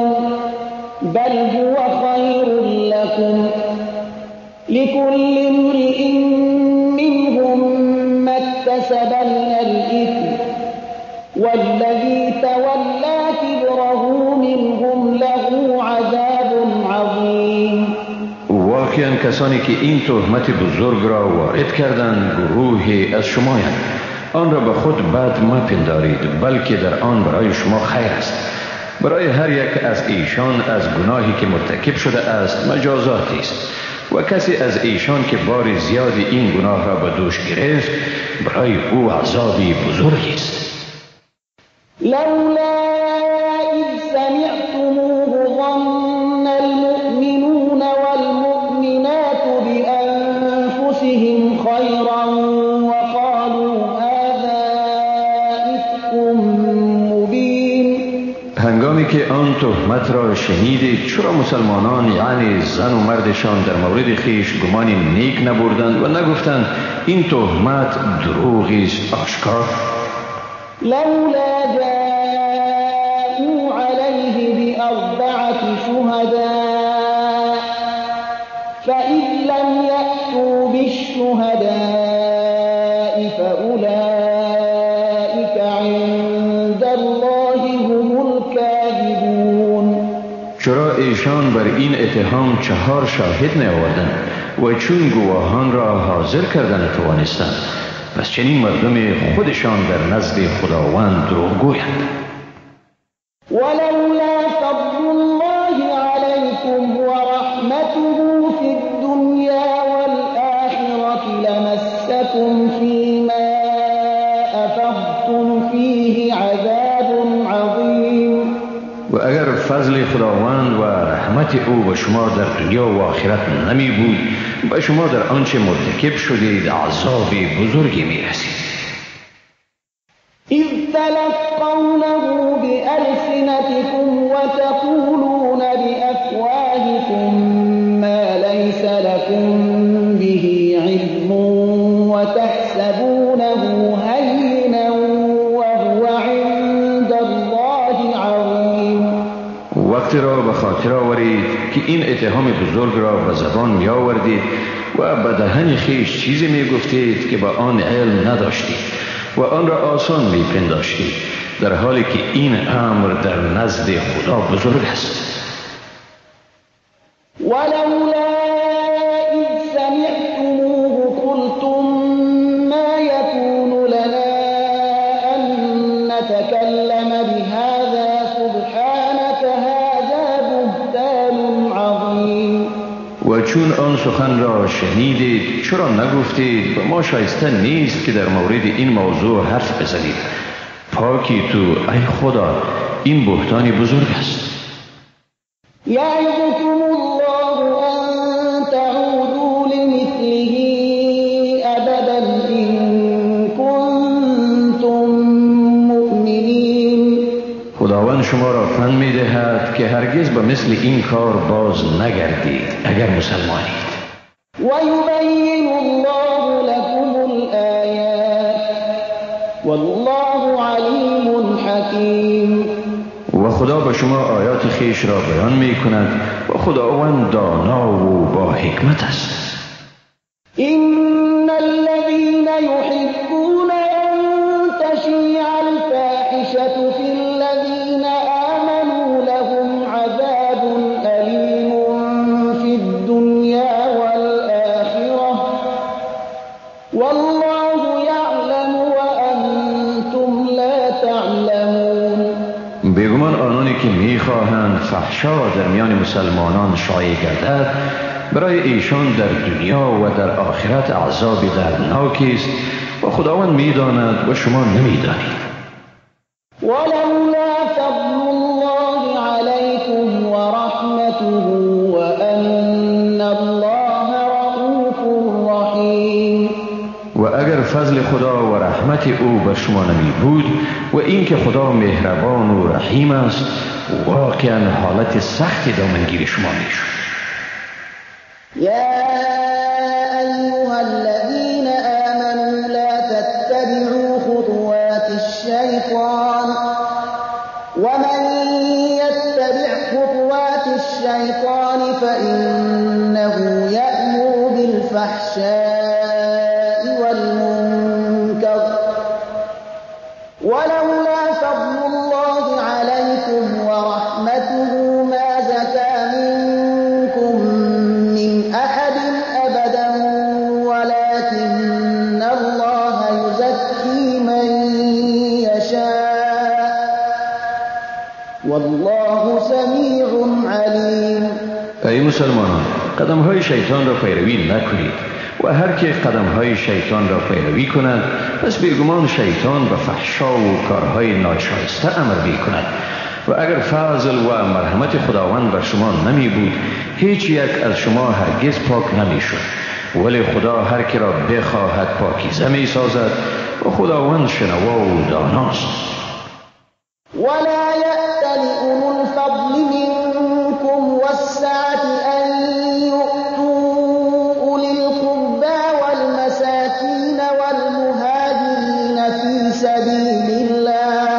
بل هو خير لكم لكل امرئ منهم ما اكتسب من الإثم والذي تولى كبره منهم له عذاب عظيم. واقعا کسانی که این تهمت بزرگ را وارد کردند گروهی از شمایند. آن را به خود بد مپندارید، بلکه در آن برای شما خیر است. برای هر یک از ایشان از گناهی که مرتکب شده است مجازاتی است و کسی از ایشان که بار زیادی این گناه را به دوش گرفت برای او عذابی بزرگی است. لولا اذ سمعتموه ظن المؤمنون والمؤمنات بأنفسهم خيرا وقالوا هذا إفك مبين. هنگامی که آن تهمت را شنیدید چرا مسلمانان یعنی زن و مردشان در مورد خویش گمان نیک نبردند و نگفتند این تهمت دروغی است آشکار؟ لولا جاءوا عليه بأربعة شهداء فإذ لم يأتوا بالشهداء فأولئك عند الله هم الكاذبون. چرا ایشان بر این اتهام 4 شاهد نیاوردند و چون گواهان را حاضر کردن توانستند؟ پس چنین مردم خودشان در نزد خداوند دروغگویند. ولولا فضل الله عليكم ورحمته في الدنيا والآخرة لمسكم فيما أفضتم فيه عذاب عظيم. و اگر فضل خداوند و رحمت او به شما در دنیا و آخرت نمی بود، به شما در آنچه مرتکب شدید عذاب بزرگی می رسید. اذ تلقونه بألسنتكم وتقولون بأفواهكم ما ليس لكم به علم وتحسبونه هينا وهو عند الله عظيم. وقتی را به خاطر آورید که این اتهام بزرگ را به زبان می آوردید و به دهن خویش چیزی می گفتید که به آن علم نداشتید و آن را آسان می پنداشتید، در حالی که این امر در نزد خدا بزرگ است. ولولا اذ سمعتموه قلتم ما يكون لنا ان نتكلم بهذا سبحانك هذا بهتان عظیم. و چون آن سخن را شنیدید چرا نگفتید و ما شایسته نیست که در مورد این موضوع حرف بزنید؟ پاکی تو ای خدا، این بهتان بزرگ است. یعظکم الله ان تعودوا لمثله ابدا ان کنتم مؤمنین. خداوند شما را پند می‌دهد که هرگز به مثل این کار باز نگردید اگر مسلمانید. و یبین الله لکم الآیات والله علیم حکیم. و خدا به شما آیات خویش را بیان می کند و خداوند دانا و با حکمت است. ان الذين يحبون ان تشيع الفاحشة في الذين آمنوا لهم عذاب أليم في الدنيا والآخرة والله يعلم وأنتم لا تعلمون. بیگمان آنانی که میخواهند فحشا در میان مسلمانان شایع گردد، برای ایشان در دنیا و در آخرت عذاب دردناکی است و خداوند میداند و شما نمیدانید. ولولا فضل الله علیکم ورحمته وان الله رؤوف رحیم. و اگر فضل خدا و رحمت او بر شما نمی بود و اینکه خدا مهربان و رحیم است، واقعا حالت سختی دامنگیر شما میشد. یا ایها الذین آمنوا لا تتبعوا خطوات الشیطان ومن يتبع خطوات الشیطان فإنه یأمر بالفحشاء والمنکر ولولا فضل الله عليكم ورحمته ما زكى منكم من أحد مسلمانان، قدمهای شیطان را پیروی نکنید و هر که قدمهای شیطان را پیروی کند پس بیگمان شیطان به فحشا و کارهای ناشایسته امر می کند. و اگر فضل و مرحمت خداوند بر شما نمی بود هیچ یک از شما هرگز پاک نمی شد، ولی خدا هر که را بخواهد پاکیزه می سازد و خداوند شنوا و داناست. ولا يأتل أولو الفضل منكم والسعة أن يؤتوا أولي القربى والمساكين والمهاجرين في سبيل الله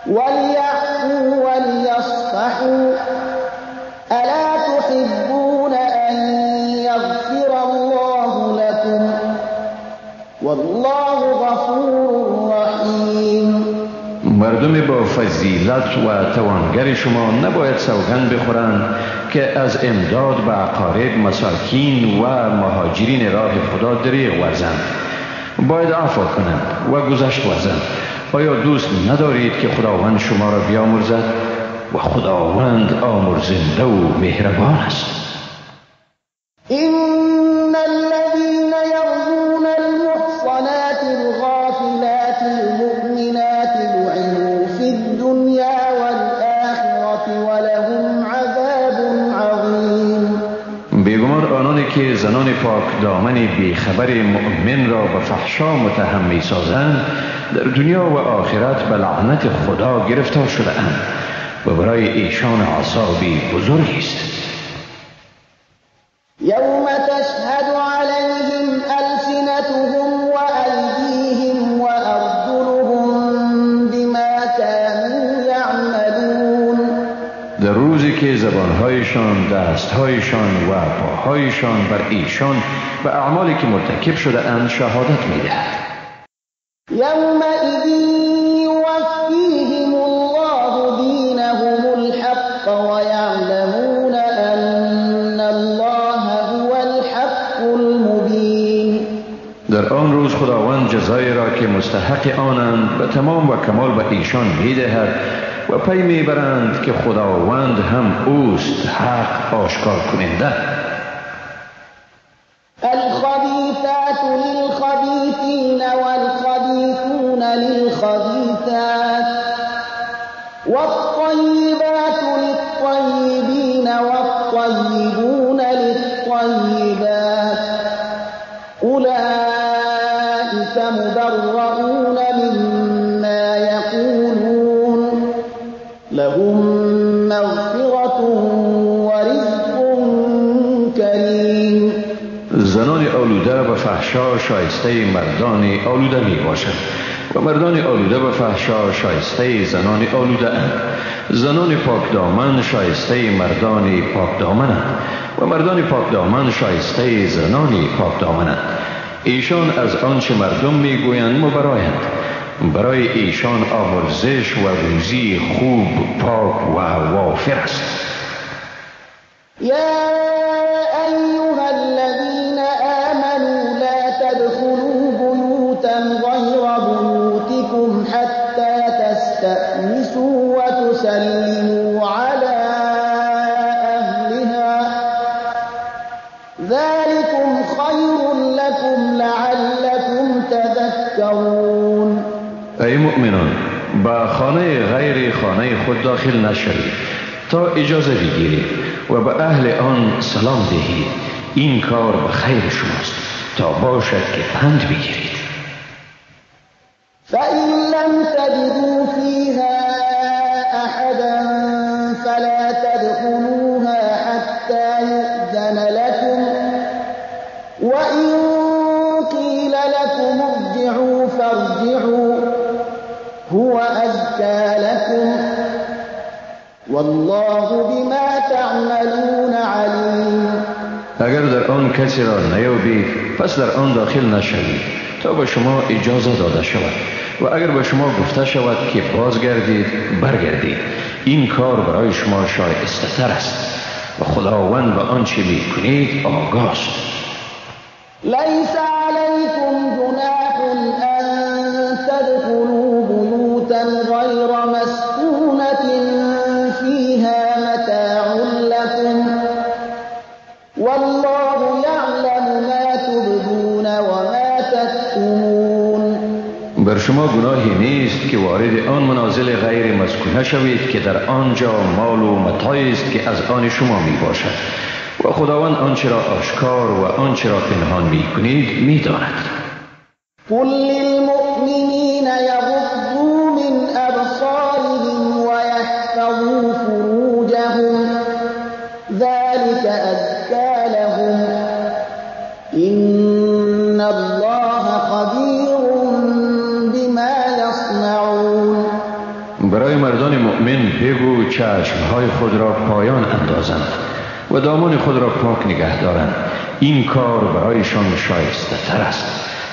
وليعفوا وليصفحوا ألا تحبون أن يغفر الله لكم والله غفور رحيم. مردم با فضیلت و توانگر شما نباید سوگند بخورند که از امداد به اقارب، مساکین و مهاجرین راه خدا دریغ ورزند. باید عفو کنند و گذشت ورزند. آیا دوست ندارید که خداوند شما را بیامرزد؟ و خداوند آمرزنده و مهربان است. إن الذين يرمون المحصنات الغافلات المؤمنات لعنوا في الدنيا والآخرة ولهم عذاب عظيم. بیگمان آنانی که زنان پاک دامن بیخبر مؤمن را به فحشا متهم می‌سازند در دنیا و آخرت به لعنت خدا گرفتار شده اند و برای ایشان عذابی بزرگی است. یوم تشهد علیهم ألسنتهم وأیدیهم وأرجلهم بما كانوا یعملون. در روزی که زبانهایشان، دستهایشان و پاهایشان بر ایشان به اعمالی که مرتکب شده اند شهادت می‌دهد. یومئذ یوفیهم الله دینهم الحق ویعلمون أن الله هو الحق المبین. در آن روز خداوند جزای را که مستحق آنند به تمام و کمال به ایشان می‌دهد و پی میبرند که خداوند هم اوست حق آشکار کننده. الخبیثات للخبیثین والخبیثون للخبیثات والطیبات للطیبین والطیبون للطیبات أولئک مبرؤون مما یقولون لهم مغفرة ورزق کریم. زنان آلوده به فحشا شایسته مردان آلوده می باشند و مردان آلوده به فحشا شایسته زنان آلوده اند. زنان پاک دامن شایسته مردان پاک دامنند و مردان پاک دامن شایسته زنان پاک دامنند. ایشان از آنچه مردم میگویند مبرایند. برای ایشان آمرزش و روزی خوب، پاک و وافر است. یا ایها الذین آمنوا لا تدخلوا بیوتا غیر بیوتکم حتی تستأنسوا وتسلموا علی اهلها ذلکم خیر لکم لعلکم تذکرون. ای مؤمنان، به خانه غیر خانه خود داخل نشوید تا اجازه بگیرید و به اهل آن سلام دهید. این کار به خیر شماست تا باشد که پند بگیرید. فإن لم تجدوا فیها أحدا فلا تدخلوها حتى يؤذن لكم وإن قیل لكم ارجعوا فارجعوا هو أزكى لكم والله بما تعملون علیم. اگر در آن کسی را نیابید پس در آن داخل نشوید تا به شما اجازه داده شود و اگر به شما گفته شود که بازگردید برگردید. این کار برای شما شایسته تر است و خداوند به آنچه میکنید آگاست. لیس علیکم جناح ان تدخلوا بیوتا غیر مسکونة فیها متاع لکم بر شما گناهی نیست که وارد آن منازل غیر مسکونه شوید که در آنجا مال و متاعی است که از آن شما می باشد و خداوند آنچه را آشکار و آنچه را پنهان می کنید می داند. قل للمؤمنین یغضوا من ابصارهم ویحفظوا فروجهم ذلك ازکی لهم ان الله خبیر بما یصنعون. برای مردان مؤمن بگو چشمهای خود را پایان اندازند و دامان خود را پاک نگه دارند، این کار برایشان شایسته تر است.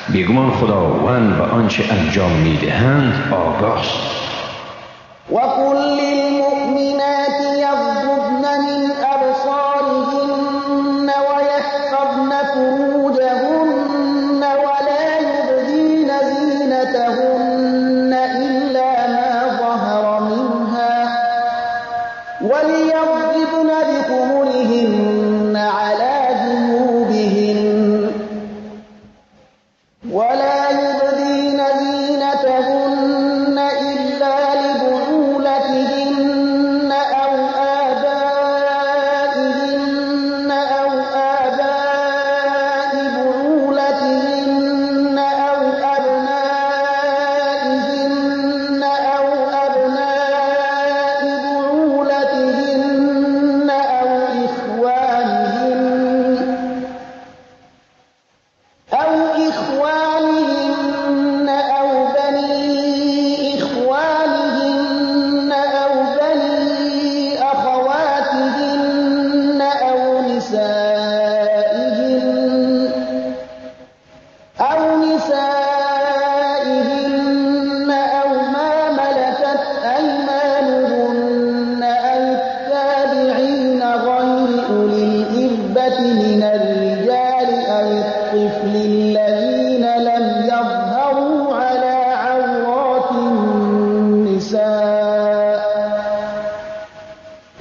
بیگمان خداوند به آنچه انجام میدهند آگاه است. و قل للمؤمنات یغضضن من ابصارهن ویحفظن فروجهن ولا یبدین زینتهن الا ما ظهر منها وليضربن بخمرهن على جيوبهن ولا يبدين زينتهن إلا لبعولتهن أو آبائهن أو آباء بعولتهن أو أبنائهن أو أبناء بعولتهن أو إخوانهن أو بني إخوانهن أو بني أخواتهن أو نسائهن أو ما ملكت أيمانهن أو التابعين غير أولي الإربة من الرجال أو الطفل الذين لم يظهروا على عورات النساء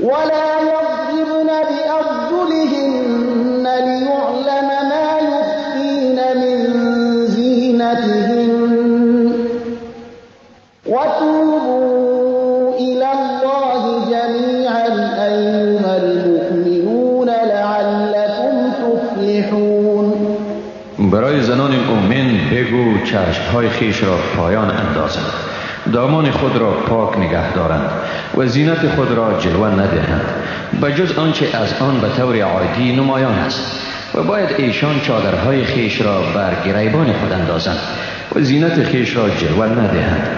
ولا يضربن بأرجلهن ليعلم ما يخفين من زينتهن وتوبوا إلى الله جميعا أيها المؤمنون لعلكم تفلحون. برای زنان مؤمن بگو چشمهای خویش را پایان اندازند، دامان خود را پاک نگه دارند و زینت خود را جلوه ندهند بجز آنچه از آن به طور عادی نمایان است، و باید ایشان چادرهای خویش را بر گریبان خود اندازند و زینت خویش را جلوه ندهند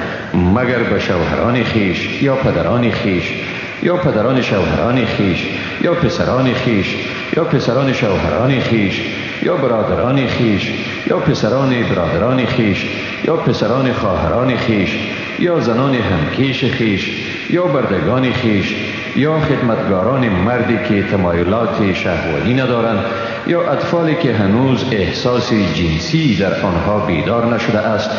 مگر به شوهران خویش یا پدران خویش یا پدران شوهران خویش یا پسران خویش یا پسران شوهران خویش یا برادران خویش یا پسران برادران خویش یا پسران خواهران خویش یا زنان همکیش خویش یا بردگان خویش یا خدمتگاران مردی که تمایلات شهوانی ندارند یا اطفالی که هنوز احساس جنسی در آنها بیدار نشده است،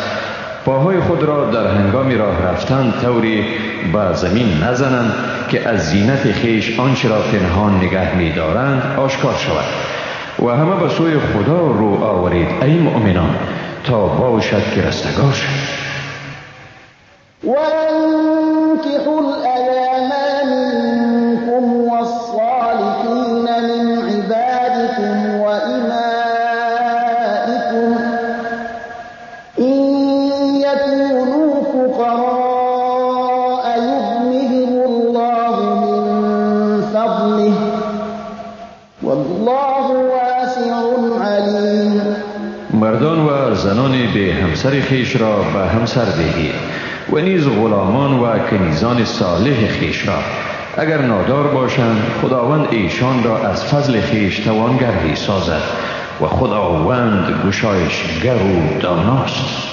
پاهای خود را در هنگام راه رفتن طوری به زمین نزنند که از زینت خویش آنچه را پنهان نگه می‌دارند آشکار شود. و همه به سوی خدا رو آورید ای مؤمنان تا باشد که رستگار شوید. وأنكحوا الأيام منكم والصالحين من عبادكم وإمائكم إن يكونوا فقراء يغنهم الله من فضله والله واسع عليم. مردان و زنان به همسر خویش را به همسر دهید و نیز غلامان و کنیزان صالح خویش را، اگر نادار باشند خداوند ایشان را از فضل خویش توانگر سازد و خداوند گشایشگر و داناست.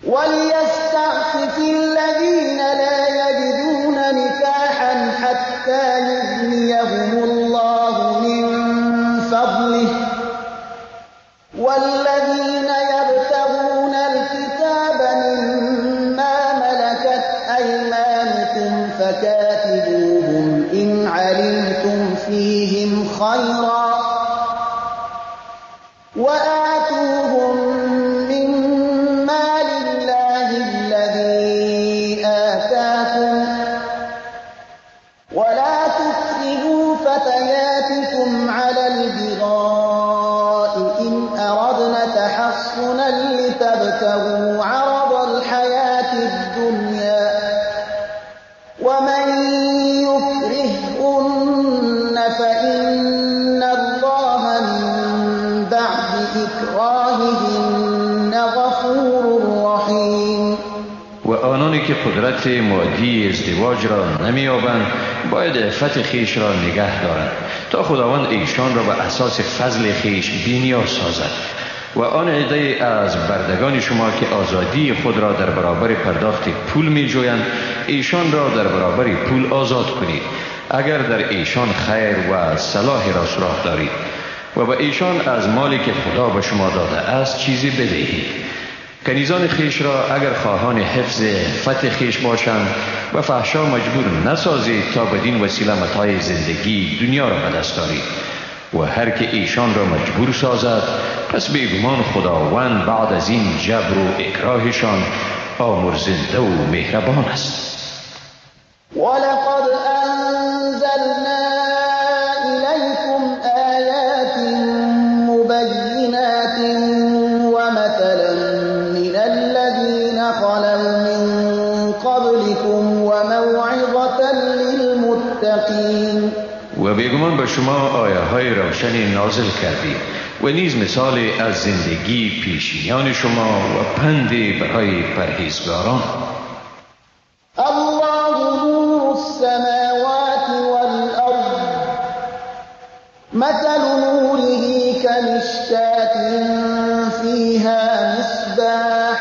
وليستعفف الذين لا يجدون نكاحا حتى يغنيهم الله من فضله والذين يبتغون الكتاب مما ملكت أيمانكم فكاتبوهم إن علمتم فيهم خيرا وآتوهم مما إكراههن غفور رحیم. و آنانی که قدرت مادی ازدواج را نمی‌یابند باید عفت خویش را نگه دارند تا خداوند ایشان را به اساس فضل خویش بی‌نیاز سازد. و آن عده از بردگان شما که آزادی خود را در برابر پرداخت پول می‌جویند، ایشان را در برابر پول آزاد کنید اگر در ایشان خیر و صلاح را سراغ دارید، و به ایشان از مالی که خدا به شما داده است چیزی بدهید. کنیزان خویش را اگر خواهان حفظ عفت خویش باشند و فحشا مجبور نسازید تا بدین وسیله متاع زندگی دنیا را به دست آرید. و هر که ایشان را مجبور سازد پس بیگمان خداوند بعد از این جبر و اکراهشان آمرزنده و مهربان است. ولقد انزلنا الیکم آیات مبینات ومثلا من الذین خلوا من قبلكم وموعظة للمتقین. و بیگمان به شما آیه های روشنی نازل کردیم و نیز مثال از زندگی پیشینیان شما و پند برای پرهیزگاران. الله نور السماوات والارض مثل نوره كمشكاة فيها مصباح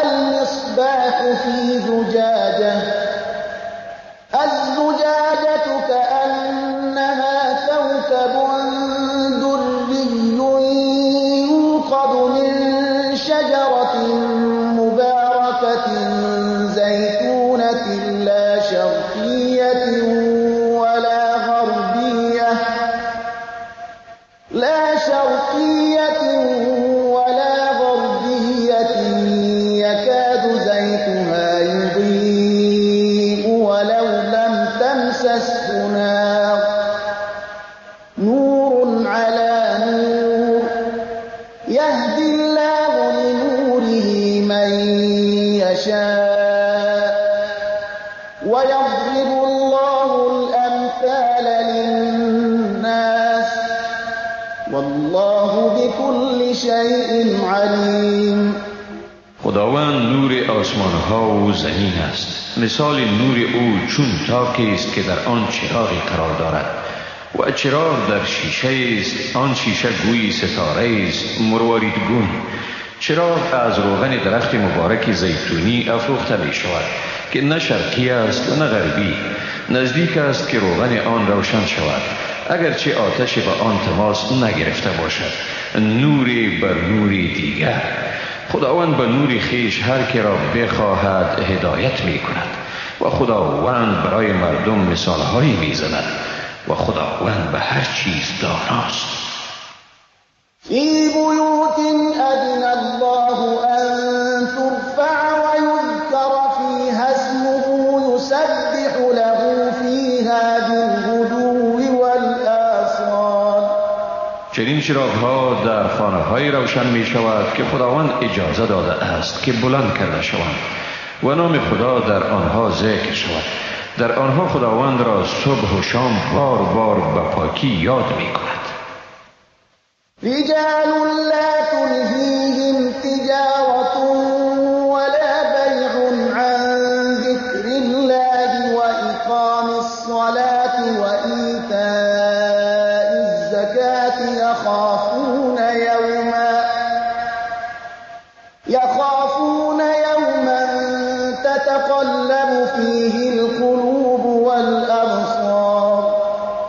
المصباح في زجاجة الزجاجة كأنها كوكب دري يوقد من شجرة مباركة زيتونة لا شرقية ولا غربية يكاد زيتها يضيء ولو لم تمسسه نار نور على نور يهدي الله لنوره من يشاء ويضرب الله الأمثال للناس والله بكل شيء عليم. خداوند نور آسمان ها و زمین است. مثال نور او چون تاکی است که در آن چراغی قرار دارد و چراغ در شیشه است. آن شیشه گویی ستاره است مرواریدگون. چراغ از روغن درخت مبارک زیتونی افروخته می شود که نه شرقی است و نه غربی. نزدیک است که روغن آن روشن شود اگرچه آتش به آن تماس نگرفته باشد. نوری بر نور دیگر. خداوند به نور خویش هر که را بخواهد هدایت می کند و خداوند برای مردم مثالهایی می زند و خداوند به هر چیز داناست. فی بیوت اذن الله ان ترفع ویذکر فیها اسمه یسبح له فیها بالغدو والآصال. چنین چراغ‌ها در خانه‌های روشن می شود که خداوند اجازه داده است که بلند کرده شوند و نام خدا در آنها ذکر شود. در آنها خداوند را صبح و شام بار بار به پاکی یاد می کند. رجال لا تلهیهم تجارة ولا بیع عن ذکر الله وإقام الصلاة وإیتاء الزکاة يخافون يوما تتقلب فيه القلوب والأبصار.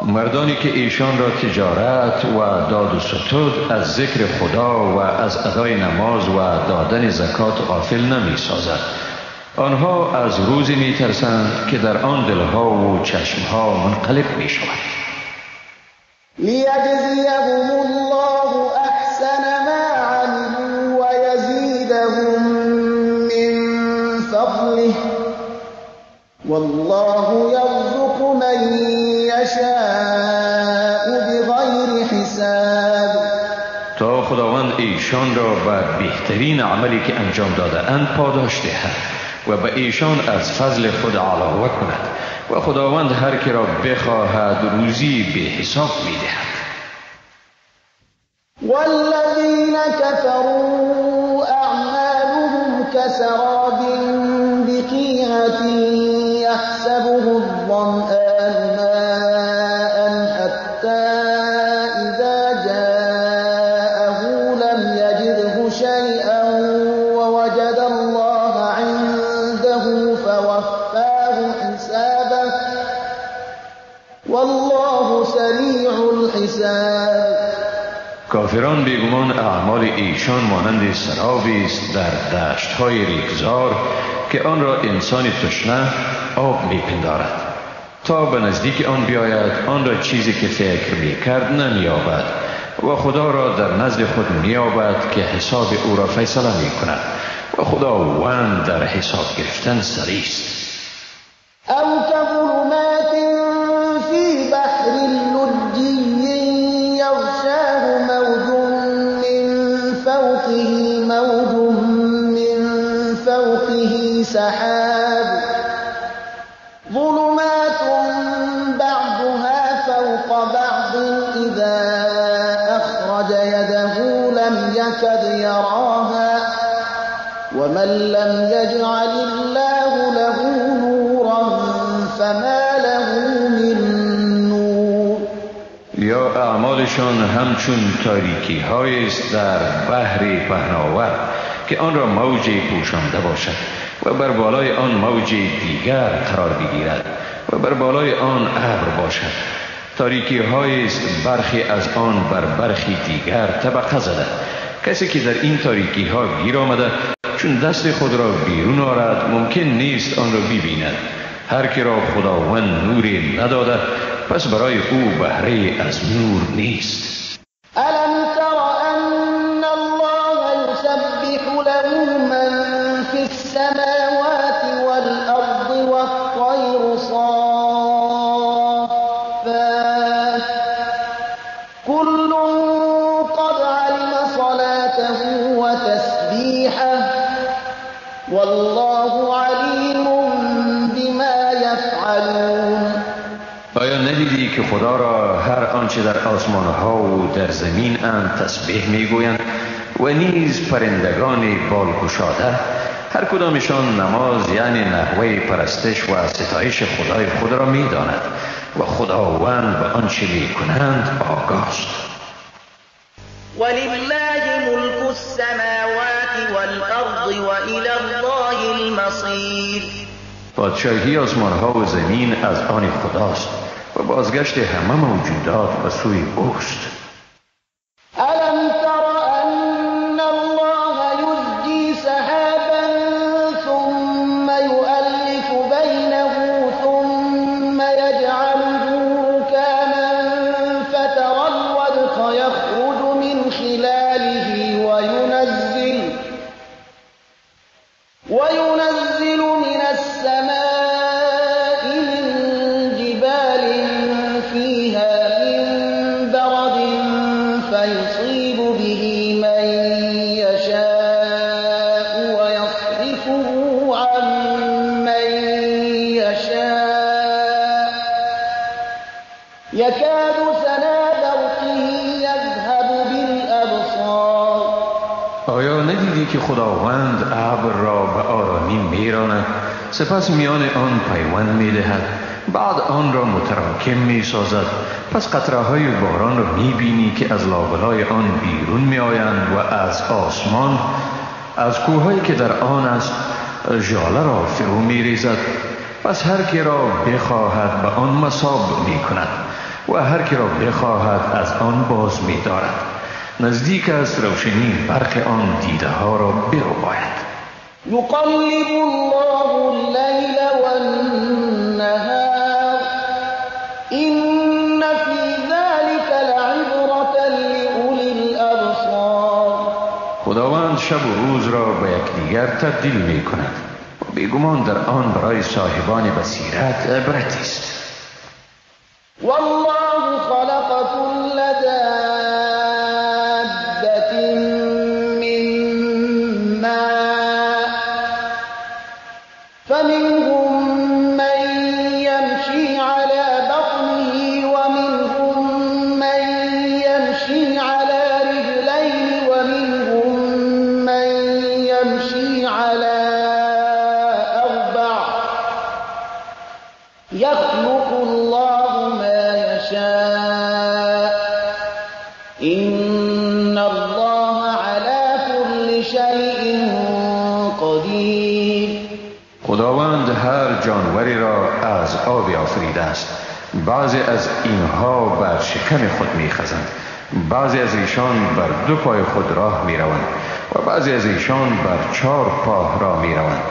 مردانی که ایشان را تجارت و داد و ستد از ذکر خدا و از ادای نماز و دادن زکات غافل نمی سازد. آنها از روزی می ترسند که در آن دلها و چشمها منقلب می شود. لیجزیهم الله احسن ما عملوا ویزیدهم من فضله والله یرزق من یشاء بغیر حساب. تا خداوند ایشان را به بهترین عملی که انجام داده اند پاداش دهد و به ایشان از فضل خود علاوه کند و خداوند هر که را بخواهد روزی به حساب می دهد. والذین كسراب بقيعة يحسبه الظمآن ماء حتى إذا جاءه لم يجده شيئا ووجد الله عنده فوفاه حسابه والله سريع الحساب. کافران بیگمان اعمال ایشان مانند سرابی است در دشت‌های ریگزار که آن را انسان تشنه آب میپندارد. تا به نزدیک آن بیاید آن را چیزی که فکر میکرد نمییابد و خدا را در نزد خود مییابد که حساب او را فیصله میکند و خداوند در حساب گرفتن سریع است. او كظلمات في بحر لجي يغشاه موج من فوقه موج من فوقه سحاب ظلمات بعضها فوق بعض إذا أخرج يده لم يكد يراها ومن لم يجعل الله له نورا فما له من نور. یا اعمالشان همچون تاریکی های است در بحر پهناور که آن را موج پوشانده باشد و بر بالای آن موج دیگر قرار بگیرد و بر بالای آن ابر باشد. تاریکی های است برخی از آن بر برخی دیگر طبقه زده. کسی که در این تاریکی ها گیر آمده چون دست خود را بیرون آرد ممکن نیست آن را ببیند. هر که را خداوند نوری نداده پس برای او بهره از نور نیست. الم تر ان الله یسبح له من فی السماوات والارض والطیر صافات كل قد علم صلاته وتسبیحه والله علیم بما یفعلون. آیا ندیدی که خدا را هر آنچه در آسمان ها و در زمین اند تسبیح میگویند و نیز پرندگان بالگشاده هر کدامشان نماز یعنی نحوه پرستش و ستایش خدای خود را میداند و خداوند به آنچه میکنند آگاست. ولله ملک السماوات والارض والى الله المصیر. پادشاهی آسمان ها و زمین از آن خداست و بازگشت همه موجودات به سوی اوست. الم تر ان الله یزجی سحابا ثم یؤلف بینه ثم یجعله رکاما فترى الودق یخرج من خلاله وينزل من السماء من جبال فيها من برد فيصيب به من يشاء ويصرفه عن من يشاء يكاد سنا برقه يذهب بالأبصار. آیا ندیدی که خداوند ابر را به آرامی میراند، سپس میان آن پیوند میدهد، بعد آن را متراکم میسازد، پس قطره های باران را میبینی که از لابلای آن بیرون میآیند و از آسمان از کوههایی که در آن است ژاله را فرو میریزد. پس هر کی را بخواهد به آن مصاب میکند و هر کی را بخواهد از آن باز میدارد. نزدیک است روشنی برق آن دیده ها را برباید. یقلب الله اللیل والنهار ان فی ذلک لعبرة لأولی الابصار. خداوند شب و روز را به یکدیگر تبدیل می کند و بیگمان در آن برای صاحبان بصیرت عبرتی است. والله خلق كل دابة من ماء فمنهم من يمشي على بطنه ومنهم من يمشي على رجلين ومنهم من يمشي على إن الله على كل شيء قدیر. خداوند هر جانوری را از آب آفریده است. بعضی از اینها بر شکم خود میخزند، بعضی از ایشان بر دو پای خود راه میروند و بعضی از ایشان بر چهار پا راه میروند.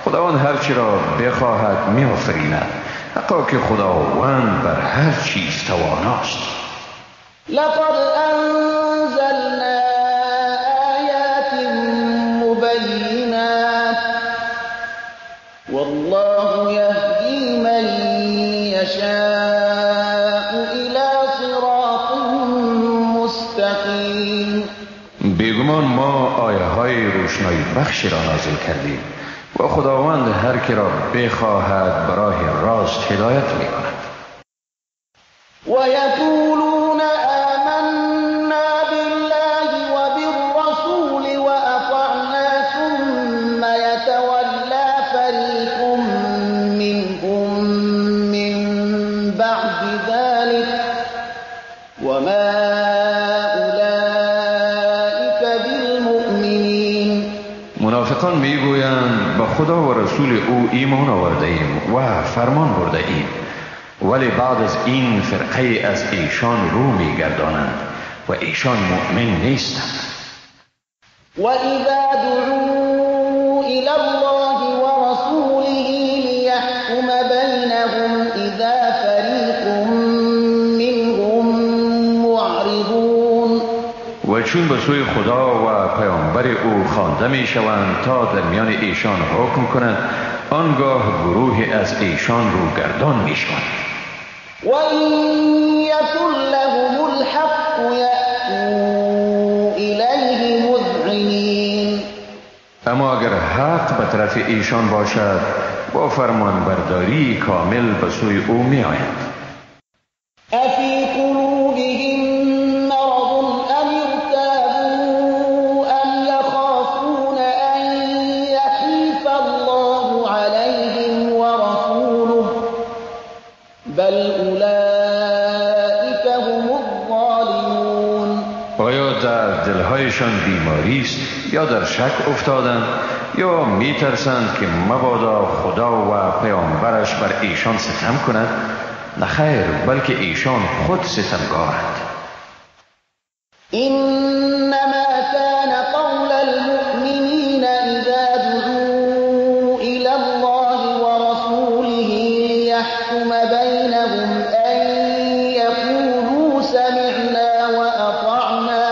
خداوند هر چی را بخواهد میآفریند، حقا که خداوند بر هر چیز تواناست. لقد انزلنا آیات مبینات والله یهدی من یشاء الی صراط مستقیم. بیگمان ما آیه های روشنایی بخشی را نازل کردیم و خداوند هر که را بخواهد به راه راست هدایت می کند. و یقولون آمنا بالله وبالرسول وأطعنا ثم يتولى فريق منهم من بعد ذلك وما أولئك بالمؤمنين. منافقان میگویند با خدا و رسول او ایمان آورده ایم و فرمان برده ایم، ولی بعد از این فرقه از ایشان رو میگردانند و ایشان مؤمن نیستند. و اذا دعوا الى الله ورسوله لیحکم بینهم اذا فریق منهم معرضون. و چون به سوی خدا و پیامبر او خوانده میشوند تا در میان ایشان حکم کنند، آنگاه گروهی از ایشان روگردان میشوند. وَإِن يَكُن لَّهُمُ الْحَقُّ يَأْتُوا إِلَيْهِ مُذْعِنِينَ. اما اگر حق به طرف ایشان باشد، با فرمانبرداری کامل به سوی او می آیند. أَفِي قُلُوبِهِم مَّرَضٌ أَمِ ارْتَابُوا أَمْ يَخَافُونَ أَن يَحِيفَ اللَّهُ عَلَيْهِمْ وَرَسُولُهُ بل اولئک هم الظالمون. آیا در دلهایشان بیماری است یا در شک افتادند یا میترسند که مبادا خدا و پیامبرش بر ایشان ستم کند؟ نه خیر، بلکه ایشان خود ستمکارند. انما كان قول المؤمنین اذا دعوا الى الله ورسوله ليحكم بينهم أن يقولوا سمعنا وأطعنا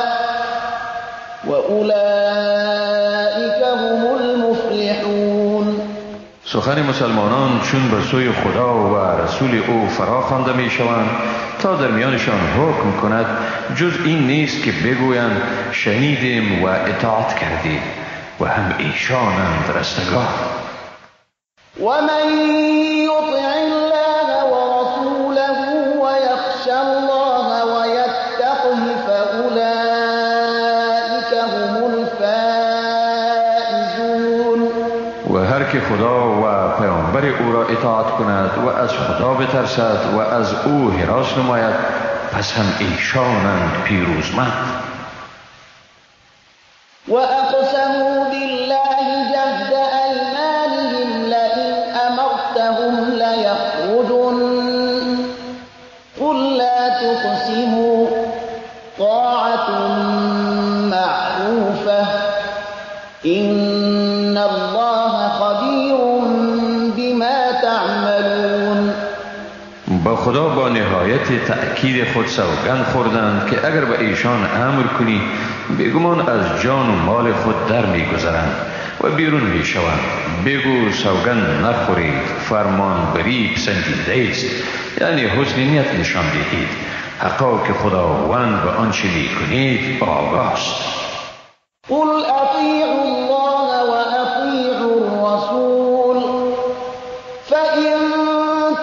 وأولئك هم المفلحون. سخن مسلمانان چون به سوی خدا و رسول او فراخوانده می شوند تا در میانشان حکم کند، جز این نیست که بگویند شنیدیم و اطاعت کردیم، و هم ایشانند رستگار. ومن يطع الله ورسوله ويخشى الله ويتقه فأولئك هم الفائزون. و هر که خدا و پیامبر او را اطاعت کند و از خدا بترسد و از او هراس نماید، پس هم ایشانند پیروزمند. وأقسموا بالله جهد أيمانهم لئن أمرتهم ليخرجن قل لا تقسموا طاعة معروفة إن الله خبير بما تعملون. با خدا با نهایت تأکید خود سوگند خوردند که اگر به ایشان امر کنی، بیگمان از جان و مال خود در میگذرند و بیرون میشوند. بگو سوگند نخورید، فرمان بری پسندیده است، یعنی حسن نیت نشان دهید. حقا که خداوند به آنچه میکنید آگاه است. قل اطیعوا الله واطیعوا الرسول فإن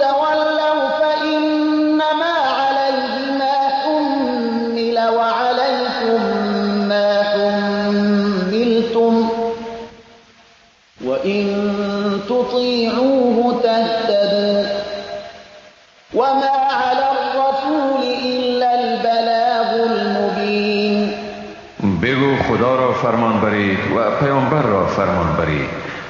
تولوا فإنما عليه ما حمل وعليكم ما حملتم وإن تطيعوه تهتدوا وما على الرسول إلا البلاغ المبين. خدا را فرمان برید و پیامبر را فرمان برید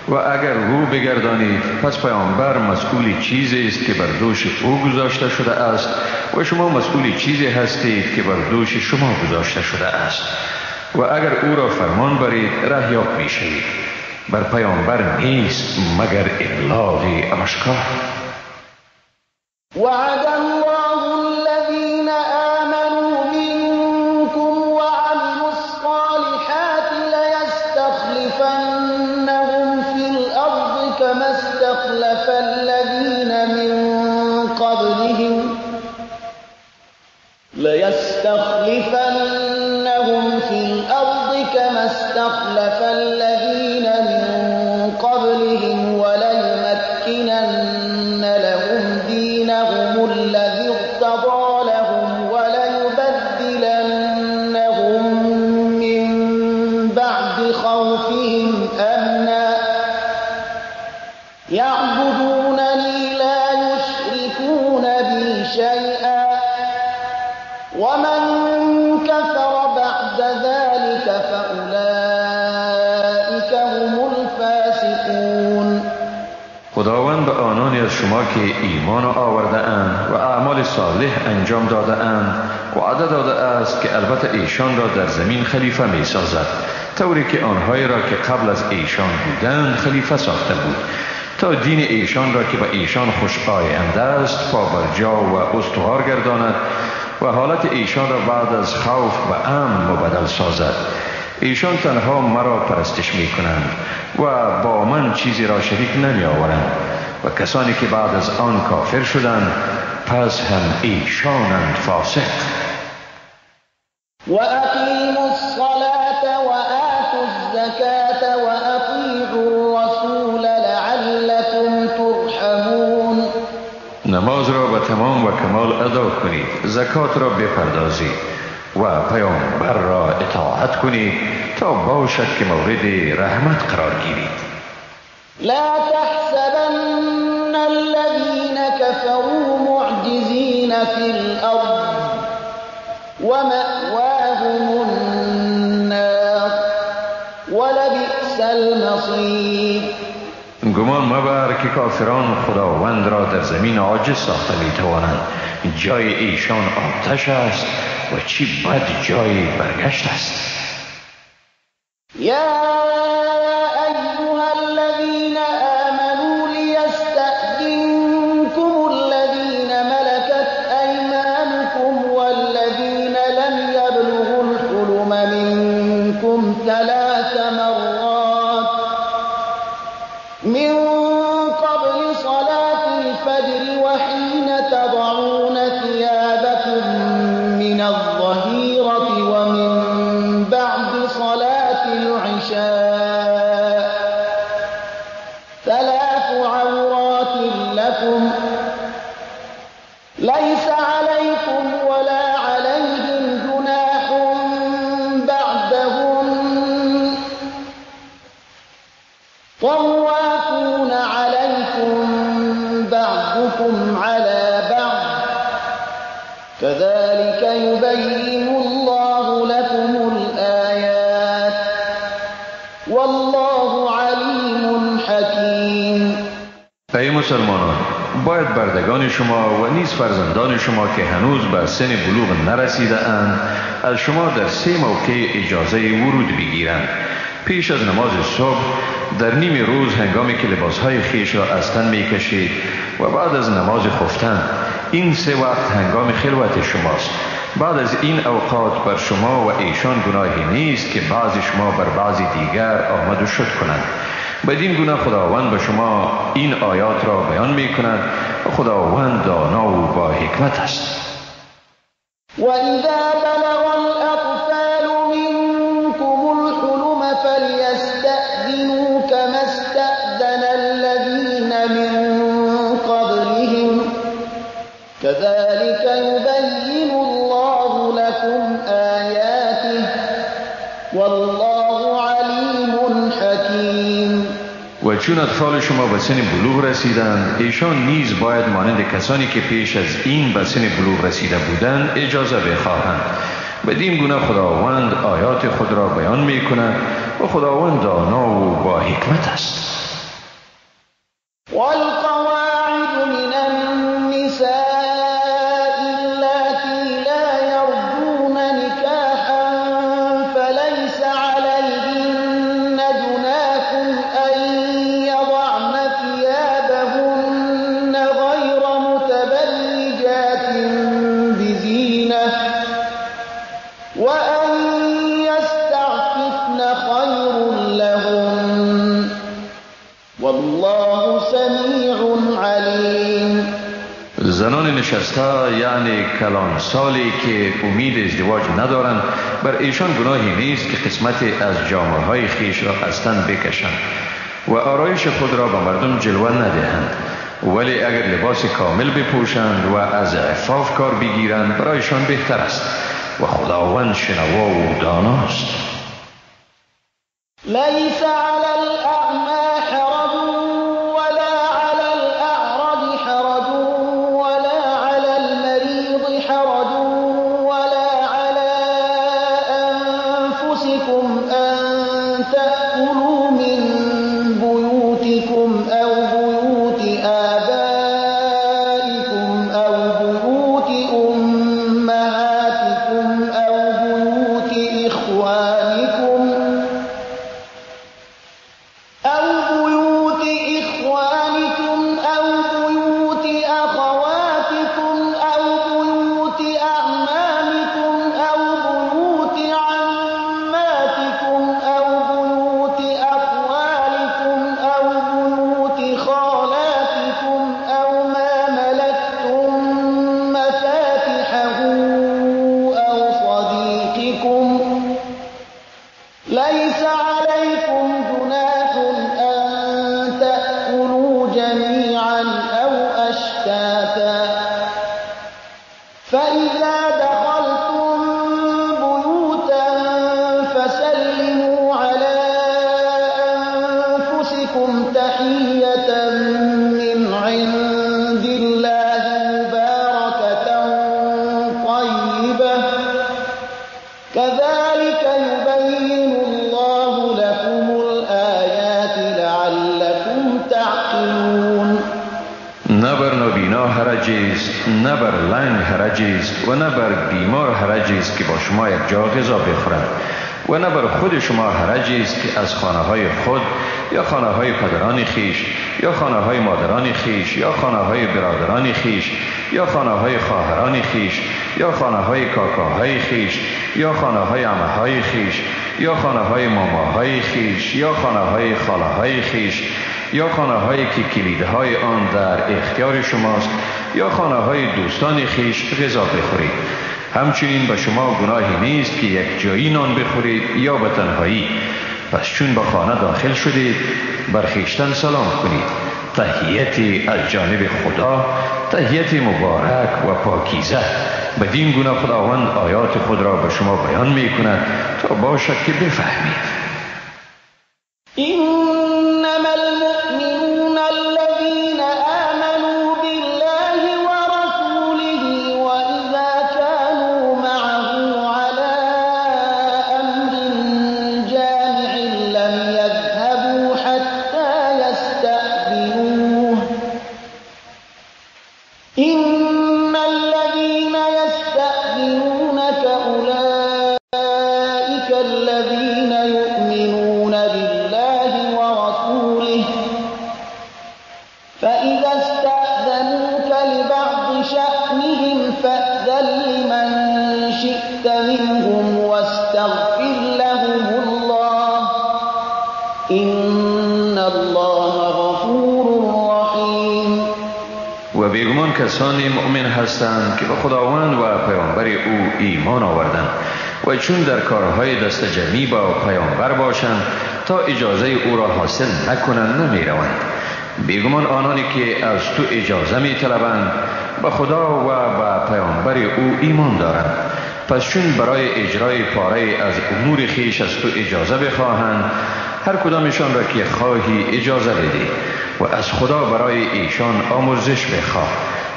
و اگر رو بگردانید پس پیامبر مسئول چیزی است که بر دوش او گذاشته شده است و شما مسئول چیزی هستید که بر دوش شما گذاشته شده است و اگر او را فرمان برید رهیاب می شوید. بر پیامبر نیست مگر ابلاغ آشکار. وعد الله الذين آمنوا منكم وعملوا الصالحات ليستخلفنهم في الأرض كما استخلف الذين من قبلهم ليستخلفنهم في الأرض كما استخلف الذين من قبلهم وليمكنن لهم دينهم الذي ارتضى لهم وليبدلنهم من بعد خوفهم أمنا يعبدونني لا يشركون بي شيئا ومن كفر بعد ذلك فأولئك هم الفاسقون. خداوند به آنانی از شما که ایمان آورده اند و اعمال صالح انجام داده اند وعده داده است که البته ایشان را در زمین خلیفه می سازد، طوری که آنهایی را که قبل از ایشان بودند خلیفه ساخته بود، تا دین ایشان را که به ایشان خوش آینده است پابرجا و استوار گرداند و حالت ایشان را بعد از خوف به امن مبدل سازد. ایشان تنها مرا پرستش می کنند و با من چیزی را شریک نمی آورند و کسانی که بعد از آن کافر شدند پس هم ایشانند فاسق. وأقیموا الصلاة وآتوا الزکاة وأطیعوا الرسول لعلکم ترحمون. نماز را به تمام و کمال ادا کنید، زکات را بپردازید و پیامبر را اطاعت کنید تا باشد که مورد رحمت قرار گیرید. لا تحسبن الذين كفروا معجزين في الأرض ومأواهم النار ولبئس المصير. گمان مبر که کافران خداوند را در زمین عاجز ساخته می توانند. جای ایشان آتش است و چی بد جای برگشت است. یا ایها الذین آمنوا لیستأذنکم الذین ملکت ایمانکم والذین لم یبلغوا الحلم منکم ثلاث مرات من قبل صلاة الفجر وحين تضعون ثيابكم من الظهيرة ومن بعد صلاة العشاء ثلاث عورات لكم ليس عليكم ولا عليهم جناح بعدهن طوافون عليكم بعضكم على بعض كذلك يبين الله لكم الآيات والله عليم حكيم. ای مسلمانان، باید بردگان شما و نیز فرزندان شما که هنوز به سن بلوغ نرسیده اند از شما در سه موقع اجازه ورود بگیرند: پیش از نماز صبح، در نیم روز هنگامی که لباسهای خویش را از تن میکشید و بعد از نماز خفتن. این سه وقت هنگام خلوت شماست. بعد از این اوقات بر شما و ایشان گناهی نیست که بعضی شما بر بعضی دیگر آمد و شد کنند. بدین گونه خداوند به شما این آیات را بیان می کند و خداوند دانا و با حکمت است. وَإِذَا بَلَغَ الْأَطْفَالُ مِنكُمُ الْحُلُمَ فَلْيَسْتَأْذِنُوا كَمَا اسْتَأْذَنَ الَّذِينَ مِن قَبْلِهِمْ كَذَلِكَ يُبَيِّنُ اللَّهُ لَكُمْ آيَاتِهِ وَاللَّهُ عَلِيمٌ حَكِيمٌ. و چون اطفال شما به سن بلوغ رسیدند، ایشان نیز باید مانند کسانی که پیش از این به سن بلوغ رسیده بودند اجازه بخواهند. بدین گونه خداوند آیات خود را بیان می کند و خداوند دانا و با حکمت است. والقواعد من النساء اللاتي لا يرجون نكاحا فليس عليهن جناح أن يضعن ثيابهن غير متبرجات بزينة وأن يستعففن خير لهن والله سمیع علیم. زنان نشسته یعنی کلان سالی که امید ازدواج ندارند، بر ایشان گناهی نیست که قسمتی از جامه های خیش را از تن بکشند و آرایش خود را به مردم جلوه ندهند، ولی اگر لباس کامل بپوشند و از عفاف کار بگیرند برایشان بهتر است و خداوند شنوا و داناست. لیس علی الاعمی حرج ولا علی الاعرج حرج ولا علی المریض حرج ولا علی انفسکم ان تأکلوا من بیوتکم او بیوت آبائکم او بیوت امهاتکم او بیوت اخوانکم أو بيوت إخوانكم أو بيوت أخواتكم أو بيوت أعمامكم أو بيوت عماتكم أو بيوت أخوالكم أو بيوت خالاتكم أو ما ملكتم مفاتحه أو صديقكم ليس عليكم جناح أن تأكلوا جميعا أو أشتاتا فإذا دخلتم بيوتا فسلموا على أنفسكم تحية من عند الله مباركة طيبة كذلك يبين الله لكم الآيات لعلكم تعقلون. نه بر نابینا حرج است، نه بر لنگ حرج است و نه بر بیمار حرج است که با شما یک جا غذا بخورند و نه بر خود شما حرج است که از خانه های خود یا خانه های پدران خیش یا خانه های مادران خیش یا خانه های برادران خیش یا خانه های خواهران خیش یا خانه های کاکاهای خیش یا خانه های عمه های خیش یا خانه های ماماهای خیش یا خانه های خاله های خیش یا خانه هایی که کلیدهای آن در اختیار شماست یا خانه های دوستان خیش غذا بخورید. همچنین به شما گناهی نیست که یک جایی نان بخورید یا به تنهایی. پس چون به خانه داخل شدید بر خویشتن سلام کنید. تحیتی از جانب خدا، تحیت مبارک و پاکیزه. بدین گونه خداوند آیات خود را به شما بیان می کند تا باشد که بفهمید. انما المؤمنون الذين آمنوا بالله ورسوله وإذا كانوا معه على أمر جامع لم يذهبوا حتى يستأذنوه إن الذين يستأذنونك أولئك الذين يؤمنون بالله ورسوله فإذا استأذنوك لبعض شأنهم فأذن لمن شئت منهم واستغفر لهم الله إن الله غفور رحیم. و بیگمان کسانی مؤمن هستند که به خداوند و پیامبر او ایمان آوردند و چون در کارهای دست جمعی با پیامبر باشند تا اجازه او را حاصل نکنند نمی روند. بیگمان آنانی که از تو اجازه می طلبند به خدا و به پیامبر او ایمان دارند. پس چون برای اجرای پاره از امور خیش از تو اجازه بخواهند، هر کدامشان را که خواهی اجازه بده و از خدا برای ایشان آمرزش بخواه.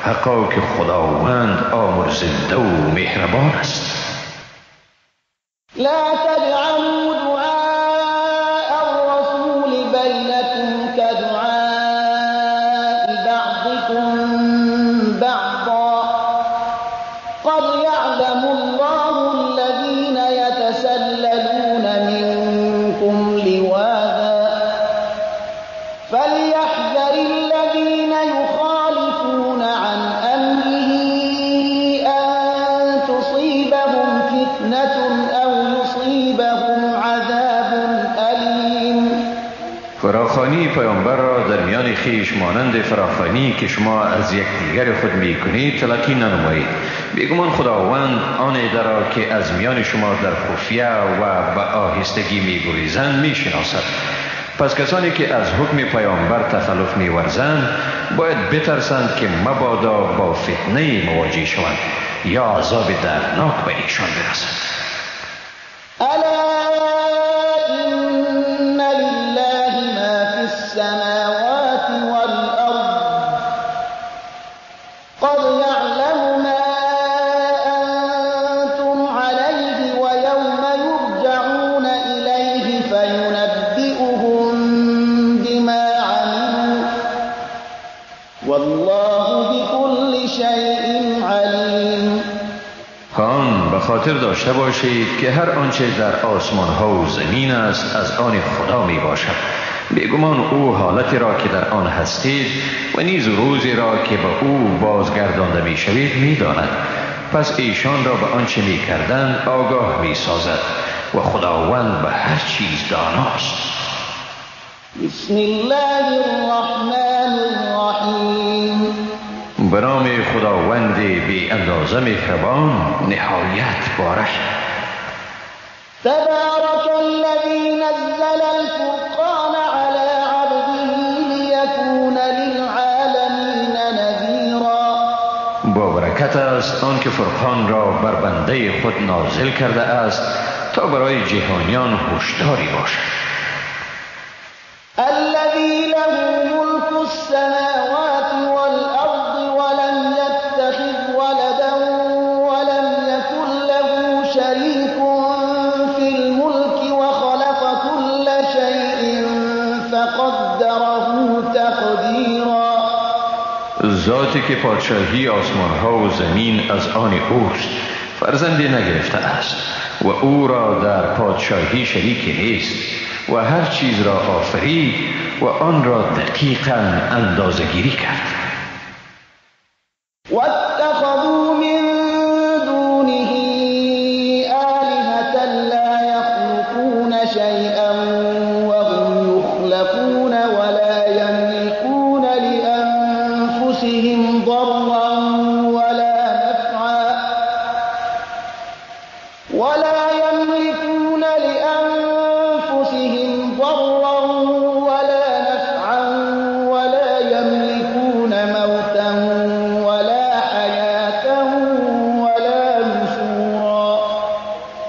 حقا که خداوند آمرزنده و مهربان است. لا تجعلوا دعاء الرسول بينكم كدعاء بعضكم بعضا قد يعلم الله الذين يتسللون منكم لواذا فليحذر الذين يخالفون عن أمره أن تصيبهم فتنة أو يصيبهم عذاب أليم. فراخوانی پیامبر را در میان خویش مانند فراخوانی که شما از یکدیگر خود میکنید تلقی ننمایید. بیگمان خداوند آن عده را که از میان شما در خفیه و به آهستگی میگریزند میشناسد. پس کسانی که از حکم پیامبر تخلف میورزند باید بترسند که مبادا با فتنه مواجه شوند یا عذاب دردناک به ایشان برسد. الا ان لله ما فی السماوات والارض قد یعلم ما انتم علیه ویوم یرجعون الیه فینبئهم بما عملوا والله بكل شیء علیم. هان به خاطر داشته باشید که هر آنچه در آسمان ها و زمین است از آن خدا می باشد. بیگمان او حالتی را که در آن هستید و نیز روزی را که به او بازگردانده می شوید می داند. پس ایشان را به آنچه می کردند آگاه می سازد و خداوند به هر چیز داناست. بسم الله الرحمن الرحیم. به نام خداوند بی اندازه مهربان نهایت بارش. تبارک الذی نزل الفرقان علی عبده لیکون للعالمین نذیرا. با برکت است آن که فرقان را بر بنده خود نازل کرده است تا برای جهانیان هشداری باشد. الذی له ملک السماوات والارض ولم يتخذ ولدا ولم يكن له شريك في الملك وخلق كل شيء فقدره تقدیرا. ذاتی که پادشاهی آسمان ها و زمین از آن اوست، فرزندی نگرفته است و او را در پادشاهی شریکی نیست و هر چیز را آفرید و آن را دقیقاً اندازه‌گیری کرد. واتخذوا من دونه آلهة لا يخلقون شيئا وهم يخلقون ولا يملكون لأنفسهم ضرا ولا نفعا ولا يملكون لأنفسهم ضرا ولا نفعا ولا يملكون موتا ولا حياة ولا نشورا.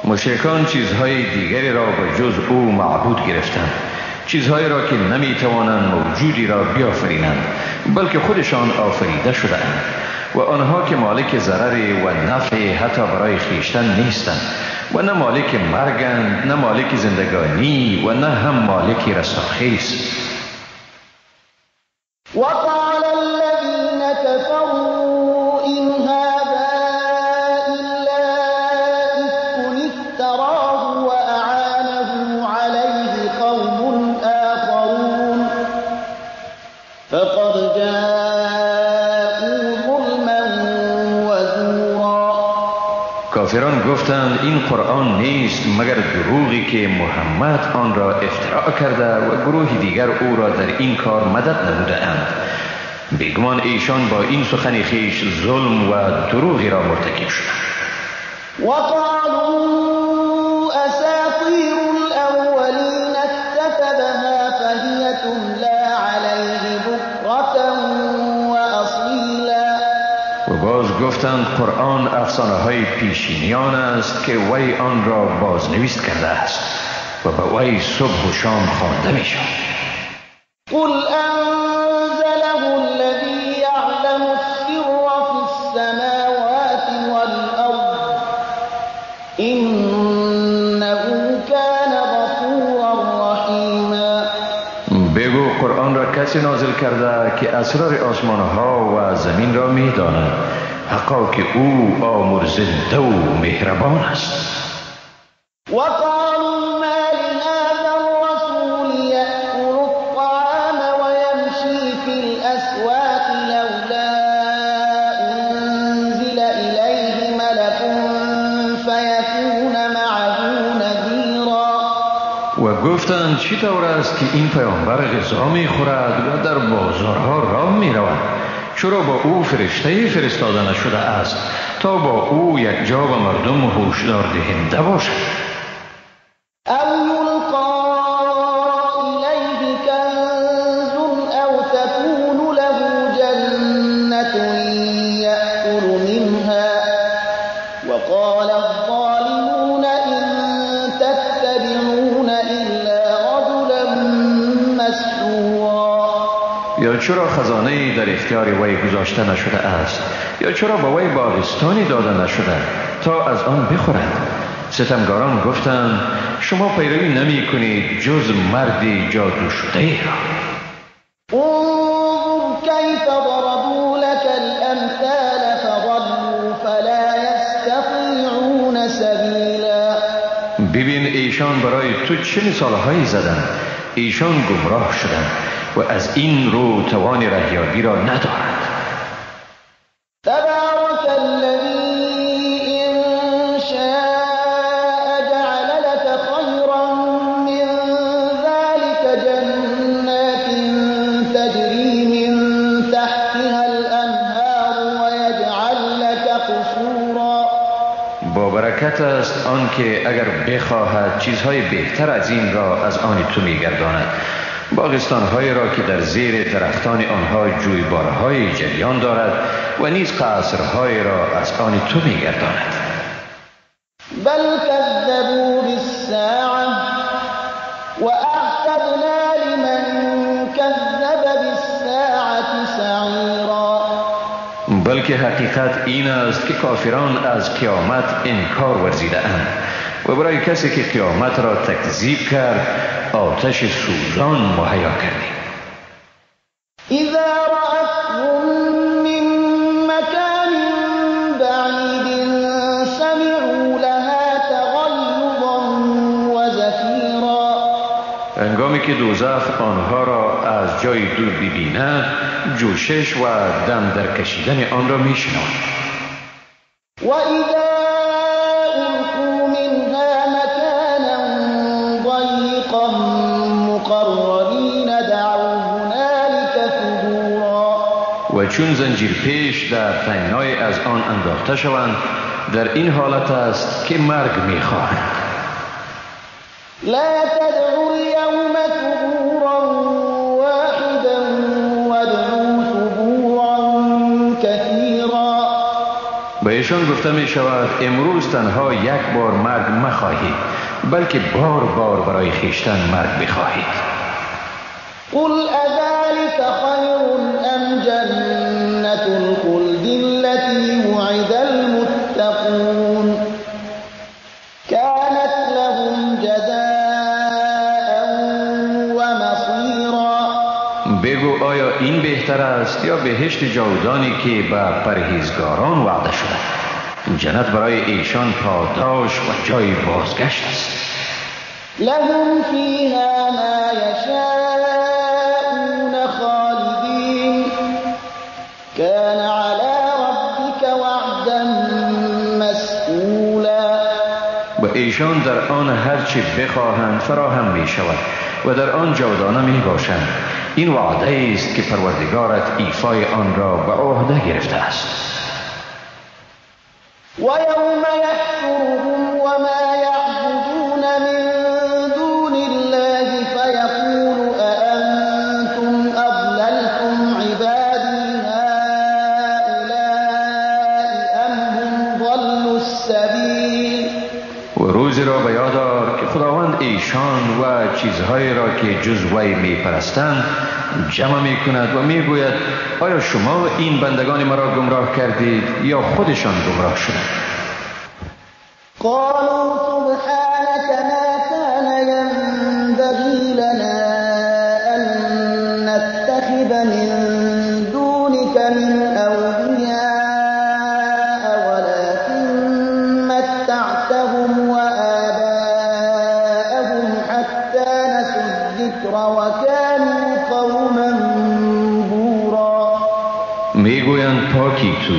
مشرکان چیزهای دیگری را به جز او معبود گرفتند، چیزهایی را که نمیتوانند موجودی را بیافرینند بلکه خودشان آفریده شده‌اند و آنها که مالک ضرر و نفع حتی برای خویشتن نیستند و نه مالک مرگند، نه مالک زندگانی و نه هم مالک رستاخیز. وقال الذين كفروا إن هذا إلا إفك افتراه وأعانه عليه قوم آخرون فقد جاءوا ظلما وزورا. کافران گفتند این قرآن نیست مگر دروغی که محمد آن را افتراع کرده و گروه دیگر او را در این کار مدد نموده اند. بیگمان ایشان با این سخن خویش ظلم و دروغی را مرتکب شدند. وقالوا أساطير الأولين اكتتبها فهي تملى عليه بكرة وأصيلا. و باز گفتند قرآن افسانه های پیشینیان است که وی آن را بازنویس کرده است و به وی صبح و شام خوانده می شود. قل أنزله الذي يعلم السر في السماوات والأرض إنه کسی نازل کرده که اسرار آسمانها و زمین را میداند، حقا که او آمرزنده و مهربان است. وقالوا ما لهذا الرسول يأكل الطعام ويمشي في الأسواق لولا أنزل إليه ملك فيكون معه نذيرا. و گفتند چی طور است که این پیامبر غذا میخورد و در بازارها راه میرود؟ چرا با او فرشته فرستاده نشده است تا با او یک جا به مردم هوشدار دهنده باشد؟ او یلقی الیه کنز او تکون له جنة یأکل منها وقال الظالمون ان تتبعون الا رجلا مسحورا. یا چرا خزانه‌ای در اختیار وی گذاشته نشده است؟ یا چرا به وی باغستانی داده نشده تا از آن بخورد؟ ستمگاران گفتند شما پیروی نمی کنید جز مردی جادو شده ای را. انظر کیف ضربوا لك الامثال فضلوا فلا یستطیعون سبیلا. ببین ایشان برای تو چه مثالهایی زدند. ایشان گمراه شدند و از این رو توان رهیابی را ندارند. تبارک الذی ان شاء جعل لك خیرا من ذلك جنات تجری من تحتها الانهار ویجعل لك قصورا. با برکت است آن که اگر بخواهد چیزهای بهتر از این را از آن تو میگرداند، باغستانهایی را که در زیر درختان آنها جویبارهای جریان دارد و نیز قصرهایی را از آن تو میگرداند. بل کذبوا بالساعة واعتدنا لمن کذب بالساعة سعیرا. بلکه حقیقت این است که کافران از قیامت انکار ورزیده اند و برای کسی که قیامت را تکذیب کرد آتش سوزان مهیا کردیم. اذا رأتهم من مکان بعید سمعوا لها تغیظا و زفیرا. هنگامی که دوزخ آنها را از جای دور ببیند، جوشش و دم در کشیدن آن را میشنوند. و اذا القوا منها مکانا ضیقا مقرنین دعوا هنالک ثبورا. و چون زنجیر پیش در تنگنای از آن انداخته شوند، در این حالت است که مرگ میخواهند. لا تدعوا اليوم ثبورا واحدا وادعوا ثبورا كثيرا. به ایشان گفته می شود امروز تنها یک بار مرگ مخواهید، بلکه بار بار برای خویشتن مرگ بخواهید. قل اذلك خیر ام جنة الخلد التي وعد المتقون كانت لهم جزاء ومصیرا. بگو آیا این بهتر است یا بهشت جاودانی که به پرهیزگاران وعده شده؟ جنت برای ایشان پاداش و جای بازگشت است. لهم فیها ما یشاءون خالدین کان علی ربک وعدا مسئولا. و ایشان در آن هرچی بخواهند فراهم می شود و در آن جاودانه می باشند. این وعده است که پروردگارت ایفای آن را به عهده گرفته است. و یوم یحشرهم وما یعبدون من دون الله فیقول أأنتم أضللتم عبادی هؤلاء أم هم ضلوا السبیل. و روزی را به یاد آر که خداوند ایشان و چیزهایی را که جز وی میپرستند جمع میکند و میگوید آیا شما این بندگان مرا گمراه کردید یا خودشان گمراه شدند؟ قالوا سبحانك ما كان ينبغي لنا أن نتخذ الذكر وكانوا قوما بورا. میگویند پاکی تو،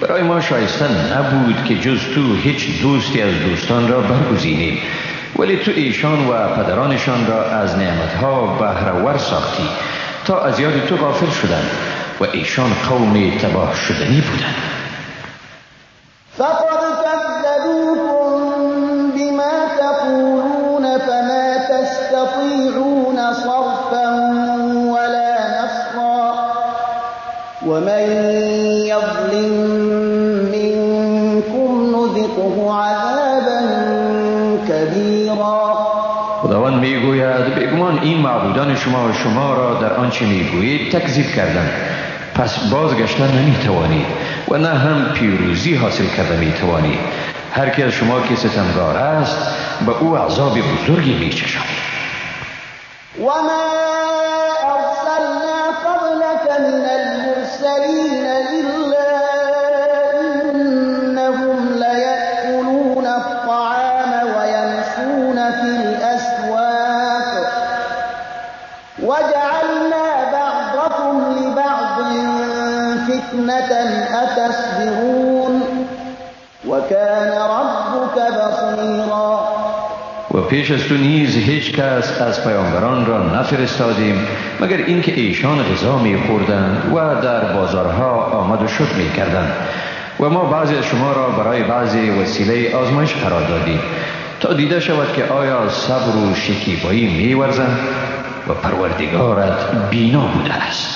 برای ما شایسته نبود که جز تو هیچ دوستی از دوستان را برگزینیم، ولی تو ایشان و پدرانشان را از نعمتها بهره ور ساختی تا از یاد تو غافل شدند و ایشان قوم تباه شدنی بودند. فقد كذبوكم بما تقولون فما تستطيعون صرفا ولا نصرا ومن يظلم منكم نذقه عذابا كبيرا. خداوند میگوید بیگمان این معبودان شما شما را در آنچه میگویید تکذیب کردند، پس بازگشتن نمیتوانید و نه هم پیروزی حاصل کرده میتوانید. هر کی از شما که ستمگار است به او عذاب بزرگی میچشانید. و ما ارسلنا قبلك من المرسلین الا انهم لیأکلون الطعام ویمشون فی الاسواق وجعلنا بعضکم لبعض فتنة اتصبرون وكان ربك بصیرا. و پیش از تو نیز هیچ کس از پیامبران را نفرستادیم مگر اینکه ایشان غذا می‌خوردند و در بازارها آمد و شد می‌کردند و ما بعضی از شما را برای بعضی وسیله آزمایش قرار دادیم تا دیده شود که آیا صبر و شکیبایی می‌ورزند و پروردگارت بینا بوده است.